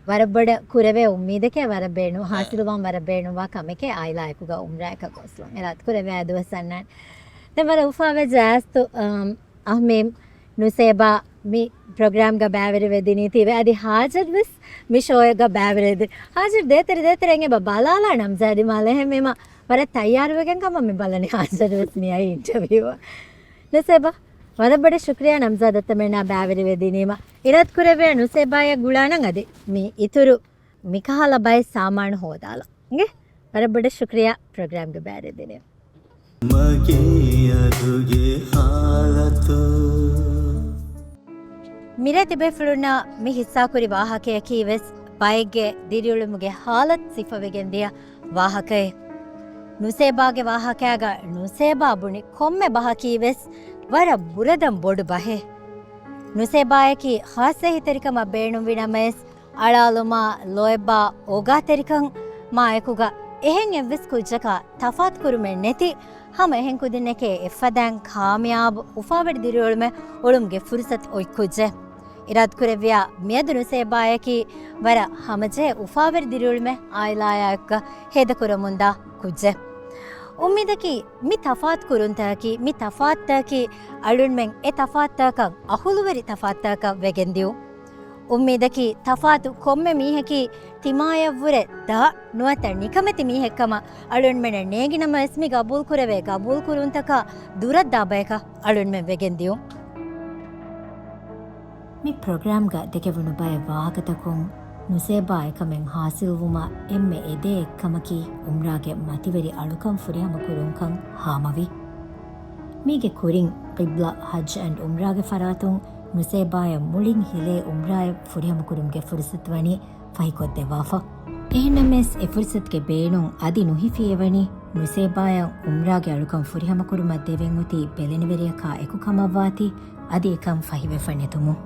ވަރަށް ބޮޑަށް ކުރެވޭ އުއްމީދެކޭ ވަރަށް ބޭނު-، އާ. ހާސިލުވާން ވަރަށް ބޭނުންވާ ކަމެކޭ އާއިލާއެކުގަ އުމްރާއަކަށް ގޮސްލުން. އެރާތު ކުރެވޭ ދުވަސް އަންނާނެ. ދެން ވަރަށް އުފާވެއްޖެ އަސްތު، އަމް، އަހްމީމް ނުސޭބާ މި ޕްރޮގްރާމްގަ ބައިވެރިވެދިނީތީވެ އަދި ހާޖަރް ވެސް މި ޝޯއެއްގަ ބައިވެރިވެދި. ހާޖަރް ދޭތެރެ ދޭތެރެ އެބަ ބަލާލާ ނަމްޒާ ދިމާލަށް އެހެންވީމަ ވަރަށް ތައްޔާރުވެގެން ކަމަށް މި ބަލަނީ ހާޖަރް ވެސް މި އައީ އިންޓަވިއުއަށް. ނުސޭބާ ވަރަށް ބޮޑަށް ޝުކްރިޔާ ނަމްޒާ ދައްތަމެންނާ ބައިވެރިވެދިނީމަ. އިރާދަ ކުރެވޭ ނުސޭބާޔަށް ގުޅާނަން އަދި މި އިތުރު މިކަހަލަ ބައެއް ސާމާނު ހޯދާލަން. އިނގޭ؟ ވަރަށް ބޮޑަށް ޝުކްރިޔާ ޕްރޮގްރާމްގަ ބައިވެރިވެދިނީމަ. މަގޭ އަދުގެ ހާލަތު. މިރޭ ތިބޭފުޅުންނާ މި ހިއްސާކުރި ވާހަކަޔަކީ ވެސް ބައެއްގެ ދިރިއުޅުމުގެ ހާލަތު ސިފަވެގެން ދިޔަ ވާހަކައެއް. ނުސޭބާގެ ވާހަކައިގަ ނުސޭބާ ބުނި ކޮންމެ ބަހަކީ ވެސް ވަރަށް ބުރަދަން ބޮޑު ބަހެއް. ނުސޭބާޔަކީ ޚާއްޞަ އެހީތެރިކަމަށް ބޭނުންވި ނަމަވެސް، އަޅާލުމާ، ލޯތްބާ، އޯގާތެރިކަން މާ އެކުގަ އެހެން އެއްވެސް ކުއްޖަކާ ތަފާތުކުރުމެއް ނެތި ހަމަ އެހެން ކުދިންނެކޭ އެއްފަދައިން ކާމިޔާބު އުފާވެރި ދިރިއުޅުމެއް އުޅުމުގެ ފުރުސަތު އޮތް ކުއްޖެއް. އިރާދަކުރެއްވިޔާ މިއަދު ނުސޭބާޔަކީ ވަރަށް ހަމަޖެހޭ އުފާވެރި ދިރިއުޅުމެއް އާއިލާޔާ އެކުގަ ހޭދަކުރަމުންދާ ކުއްޖެއް. އުއްމީދަކީ މި ތަފާތު ކުރުންތަކަކީ، މި ތަފާތުތަކަކީ އަޅުންމެން އެ ތަފާތުތަކަށް އަހުލުވެރި ތަފާތުތަކަކަށް ވެގެން ދިޔުން. އުއްމީދަކީ ތަފާތު ކޮންމެ މީހަކީ ތިމާޔަށްވުރެ ދާ ނުވަތަ ނިކަމެތި މީހެއްކަމަށް އަޅުންމެނަށް ނޭނގި ނަމަވެސް މި ގަބޫލުކުރެވޭ ގަބޫލުކުރުންތަކާ ދުރަށްދާ ބަޔަކަށް އަޅުންމެން ވެގެން ދިޔުން. މި ޕްރޮގްރާމްގަ ދެކެވުނު ބައެއް ވާހަކަތަކުން ނުސޭބާ އެކަމެއް ހާސިލްވުމަށް އެންމެ އެދޭ އެއްކަމަކީ އުމްރާގެ މަތިވެރި އަޅުކަން ފުރިހަމަކުރުންކަން ހާމަވި. މީގެ ކުރިން ޤިބްލަ ހައްޖް އެންޑް އުމްރާގެ ފަރާތުން ނުސޭބާޔަށް މުޅިން ހިލޭ އުމްރާއެއް ފުރިހަމަކުރުމުގެ ފުރުސަތު ވަނީ ފަހިކޮށްދެއްވާފަ. އެހެންނަމަވެސް، އެ ފުރުސަތުގެ ބޭނުން އަދި ނުހިފިއެވަނީ، ނުސޭބާޔަށް އުމްރާގެ އަޅުކަން ފުރިހަމަކުރުމަށް ދެވެން އޮތީ ބެލެނިވެރިޔަކާ އެކު ކަމަށްވާތީ، އަދި އެކަން ފަހިވެފަ ނެތުމުން.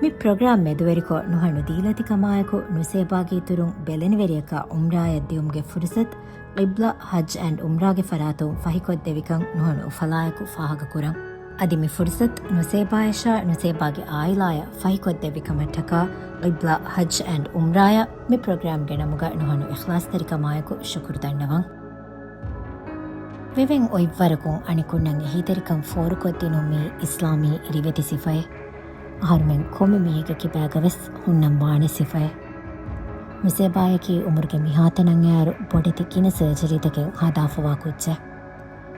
މި ޕްރޮގްރާމް މެދުވެރިކޮށް ނުހަނު ދީލަތިކަމާއެކު، ނުސޭބާގެ އިތުރުން ބެލެނިވެރިޔަކާ އުމްރާޔަށް ދިޔުމުގެ ފުރުސަތު ޤިބްލަ ހައްޖް އެންޑް އުމްރާގެ ފަރާތުން ފަހިކޮށްދެވިކަން ނުހަނު އުފަލާއެކު ފާހަގަކުރަން. އަދި މި ފުރުސަތު ނުސޭބާޔަށާ ނުސޭބާގެ އާއިލާޔަށް ފަހިކޮށްދެއްވި ކަމަށްޓަކާ ޤިބްލަ ހައްޖް އެންޑް އުމްރާޔަށް މި ޕްރޮގްރާމްގެ ނަމުގަ ނުހަނު އިޚްލާޞްތެރިކަމާއެކު ޝުކުރު ދަންނަވަން. ވެވެން އޮތްވަރަކުން އަނެކުންނަށް އެހީތެރިކަން ފޯރުކޮށްދިނުން މީ އިސްލާމީ ރިވެތި ސިފައެއް. އަހަރުމެން ކޮންމެ މީހެއްގެ ކިބާގަވެސް ހުންނަން ވާނެ ސިފައެއް. ނުސޭބާޔަކީ އުމުރުގެ މިހާތަނަށް އައިއިރު ބޮޑެތި ގިނަ ސަރޖަރީތަކެއް ހަދާފަވާ ކުއްޖެއް.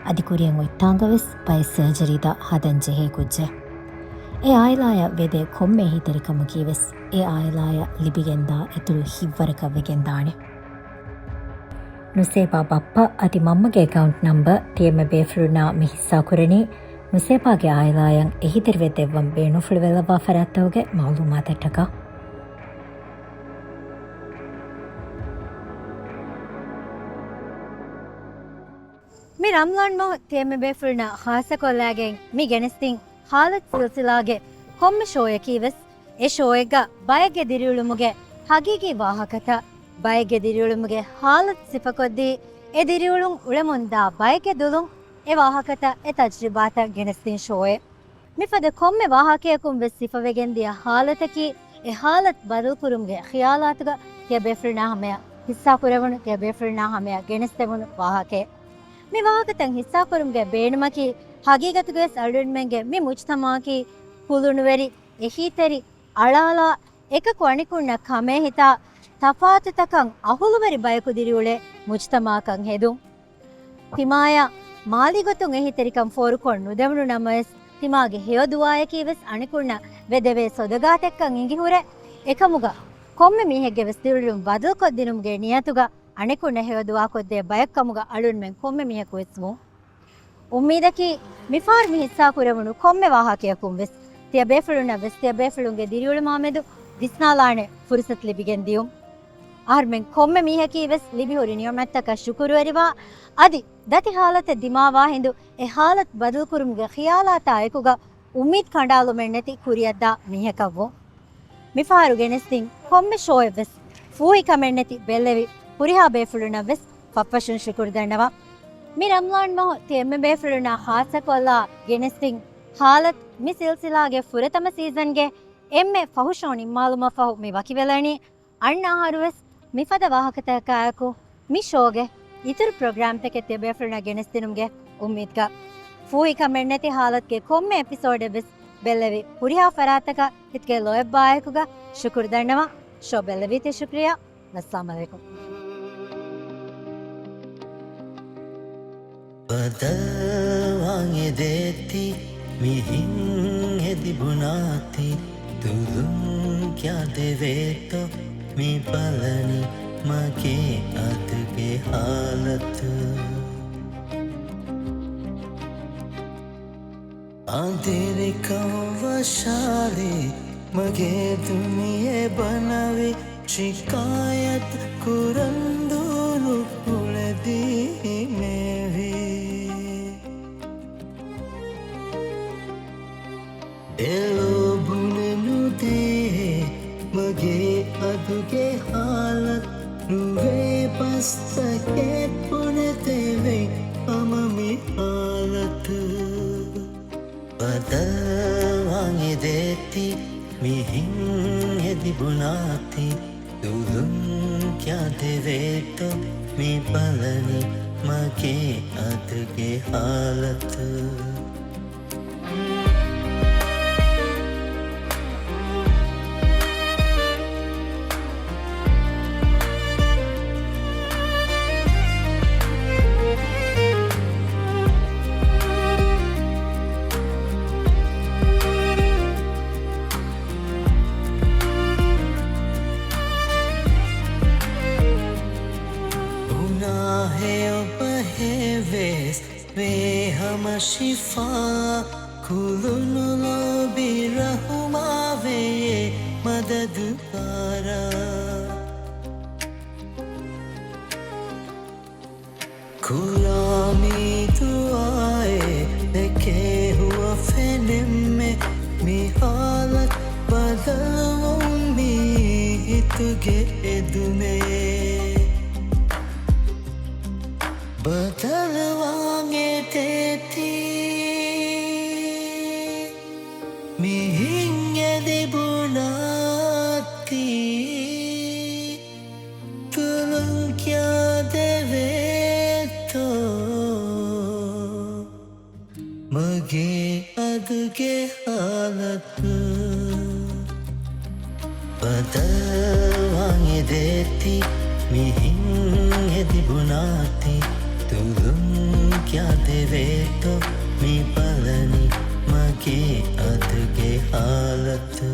އަދި ކުރިއަށް އޮތްތާނގަވެސް ބައެއް ސަރޖަރީތައް ހަދަން ޖެހޭ ކުއްޖެއް. އެ އާއިލާޔަށް ވެދޭ ކޮންމެ އެހީތެރިކަމަކީވެސް އެ އާއިލާޔަށް ލިބިގެންދާ އިތުރު ހިތްވަރަކަށް ވެގެންދާނެ. ނުސޭބާ ބައްޕަ އަދި މަންމަގެ އެކައުންޓް ނަމްބަރ ތިޔައިމެ ބޭފުޅުންނާ މި ހިއްސާކުރަނީ ނުސޭބާގެ އާއިލާޔަށް އެހީތެރިވެ ދެއްވަން ބޭނުންފުޅުވެލައްވާ ފަރާތްތަކުގެ މައުލޫމާތަށްޓަކާ. މި ރަމްޟާން މަހު ތިޔައިމެ ބޭފުޅުންނާ ޚާއްޞަކޮށްލާގެން މި ގެނެސްދިން ހާލަތު ސިލްސިލާގެ ކޮންމެ ޝޯއަކީވެސް އެ ޝޯއެއްގަ ބައެއްގެ ދިރިއުޅުމުގެ ހަގީގީ ވާހަކަތައް، ބައެއްގެ ދިރިއުޅުމުގެ ހާލަތު ސިފަކޮށްދީ، އެ ދިރިއުޅުން އުޅެމުންދާ ބައެއްގެ ދުލުން އެ ވާހަކަތައް، އެ ތަޖްރިބާތައް ގެނެސްދިން ޝޯއެއް. މިފަދަ ކޮންމެ ވާހަކަޔަކުން ވެސް ސިފަވެގެންދިޔަ ހާލަތަކީ، އެ ހާލަތު ބަދަލުކުރުމުގެ ޚިޔާލާތުގަ ތިޔަބޭފުޅުންނާ ހަމަޔަށް ހިއްސާކުރެވުނު، ތިޔަބޭފުޅުންނާ ހަމަޔަށް ގެނެސްދެވުނު ވާހަކައެއް. މި ވާހަކަތައް ހިއްސާކުރުމުގެ ބޭނުމަކީ، ހަގީގަތުގަވެސް އަޅުގަނޑުމެންގެ މި މުޖްތަމަޢަކީ ކުލުނުވެރި، އެހީތެރި، އަޅާލާ، އެކަކު އަނެކުންނަށް ކަމޭހިތާ، ތަފާތުތަކަށް އަހުލުވެރި ބަޔަކު ދިރިއުޅޭ މުޖްތަމަޢަކަށް ހެދުން. ތިމާޔަށް މާލީ ގޮތުން އެހީތެރިކަން ފޯރުކޮށް ނުދެވުނު ނަމަވެސް، ތިމާގެ ހެޔޮ ދުޢާއަކީވެސް އަނެކުންނަށް ވެދެވޭ ޞަދަޤާތެއްކަން އެނގިހުރެ، އެކަމުގަ ކޮންމެ މީހެއްގެވެސް ދިރިއުޅުން ބަދަލުކޮށްދިނުމުގެ ނިޔަތުގަ އަނެކުންނަށް ހެޔޮ ދުޢާކޮށްދޭ ބަޔަކުކަމުގަ އަޅުންމެން ކޮންމެ މީހަކުވެސް ވުން. އުއްމީދަކީ، މިފަހަރު މި ހިއްސާ ކުރެވުނު ކޮންމެ ވާހަކަޔަކުން ވެސް، ތިޔަބޭފުޅުންނަށް ވެސް ތިޔަބޭފުޅުންގެ ދިރިއުޅުމާމެދު ވިސްނާލާނެ ފުރުސަތު ލިބިގެން ދިޔުން. އަހަރުމެން ކޮންމެ މީހަކީ ވެސް ލިބިހުރި ނިޢުމަތްތަކަށް ޝުކުރުވެރިވާ، އަދި ދަތި ހާލަތެއް ދިމާވާ ހިނދު، އެ ހާލަތު ބަދަލުކުރުމުގެ ޚިޔާލާތާ އެކުގަ އުއްމީދު ކަނޑާލުމެއް ނެތި ކުރިއަށްދާ މީހަކަށްވުން. މިފަހަރު ގެނެސްދިން ކޮންމެ ޝޯއެއްވެސް ފޫހިކަމެއްނެތި ބެއްލެވި ހުރިހާ ބޭފުޅުންނަށްވެސް ފަށްފަށުން ޝުކުރު ދަންނަވަން. މި ރަމްޟާން މަހު ތިޔައިމެ ބޭފުޅުންނާ ޚާއްޞަކޮށްލާ ގެނެސްދިން ހާލަތު މި ސިލްސިލާގެ ފުރަތަމަ ސީޒަންގެ އެންމެ ފަހު ޝޯ ނިންމާލުމަށްފަހު މި ވަކިވެލަނީ. އަންނަ އަހަރުވެސް މިފަދަ ވާހަކަތަކާއެކު މި ޝޯގެ އިތުރު ޕްރޮގްރާމްތަކެއް ތިޔަބޭފުޅުންނަށް ގެނެސްދިނުމުގެ އުއްމީދުގަ. ފޫހިކަމެއްނެތި ހާލަތުގެ ކޮންމެ އެޕިސޯޑެއްވެސް ބެއްލެވި ހުރިހާ ފަރާތަކަށް ހިތުގެ ލޯތްބާއެކުގަ ޝުކުރު ދަންނަވަން. ޝޯ ބެއްލެވީތީ ޝުކްރިޔާ. އައްސަލާމު ޢަލައިކުމް. ބަދަލުވާން އެދޭތި މިހިން ހެދި ބުނާތި، ދުލުން ކިޔާދެވޭތޯ މި ބަލަނީ މަގޭ އަތުގެ ހާލަތު. އަދިރިކަން ވަށާލި މަގޭ ދުނިޔެ ބަނަވި، ޝިކާޔަތު ކުރަން ދޫނު ކުޅެދީމެވި. އެލޯ ބުނެ ނުދޭ މަގޭ އަދުގެ ހާލަތު، ނުވޭ ބަސްތަކެއް ބުނެދެވޭ ހަމަ މި ހާލަތު. ބަދަލުވާން އެދޭތީ މިހިން ހެދި ބުނާތީ، ދުލުން ކިޔާދެވޭތޯ މި ބަލަނީ މަގޭ އަދުގެ ހާލަތު. ގުނާހެއް އޮބަހެއްވެސް ވޭ ހަމަ ޝިފާ، ކުލުނު ލޯބި ރަހުމާވެޔޭ މަދަދުކާރާ. ކުރާ މި ދުޢާއެއް ދެކޭ ހުވަފެނެއްމެ، މި ހާލަތު ބަދަލުވުން މީ ހިތުގެ އެދުމެއް. ބަދަލުވާން އެދޭތީ މިހިން އެދި ބުނާތީ، ދުލުން ކިޔާދެވޭތޯ މަގޭ އަދުގެ ހާލަތު. ބަދަލުވާން އެދޭތީ މިހިން އެދި ބުނާތީ، ދުލުން ކިޔާދެވޭތޯ މި ބަލަނީ މަގޭ އަދުގެ ހާލަތު.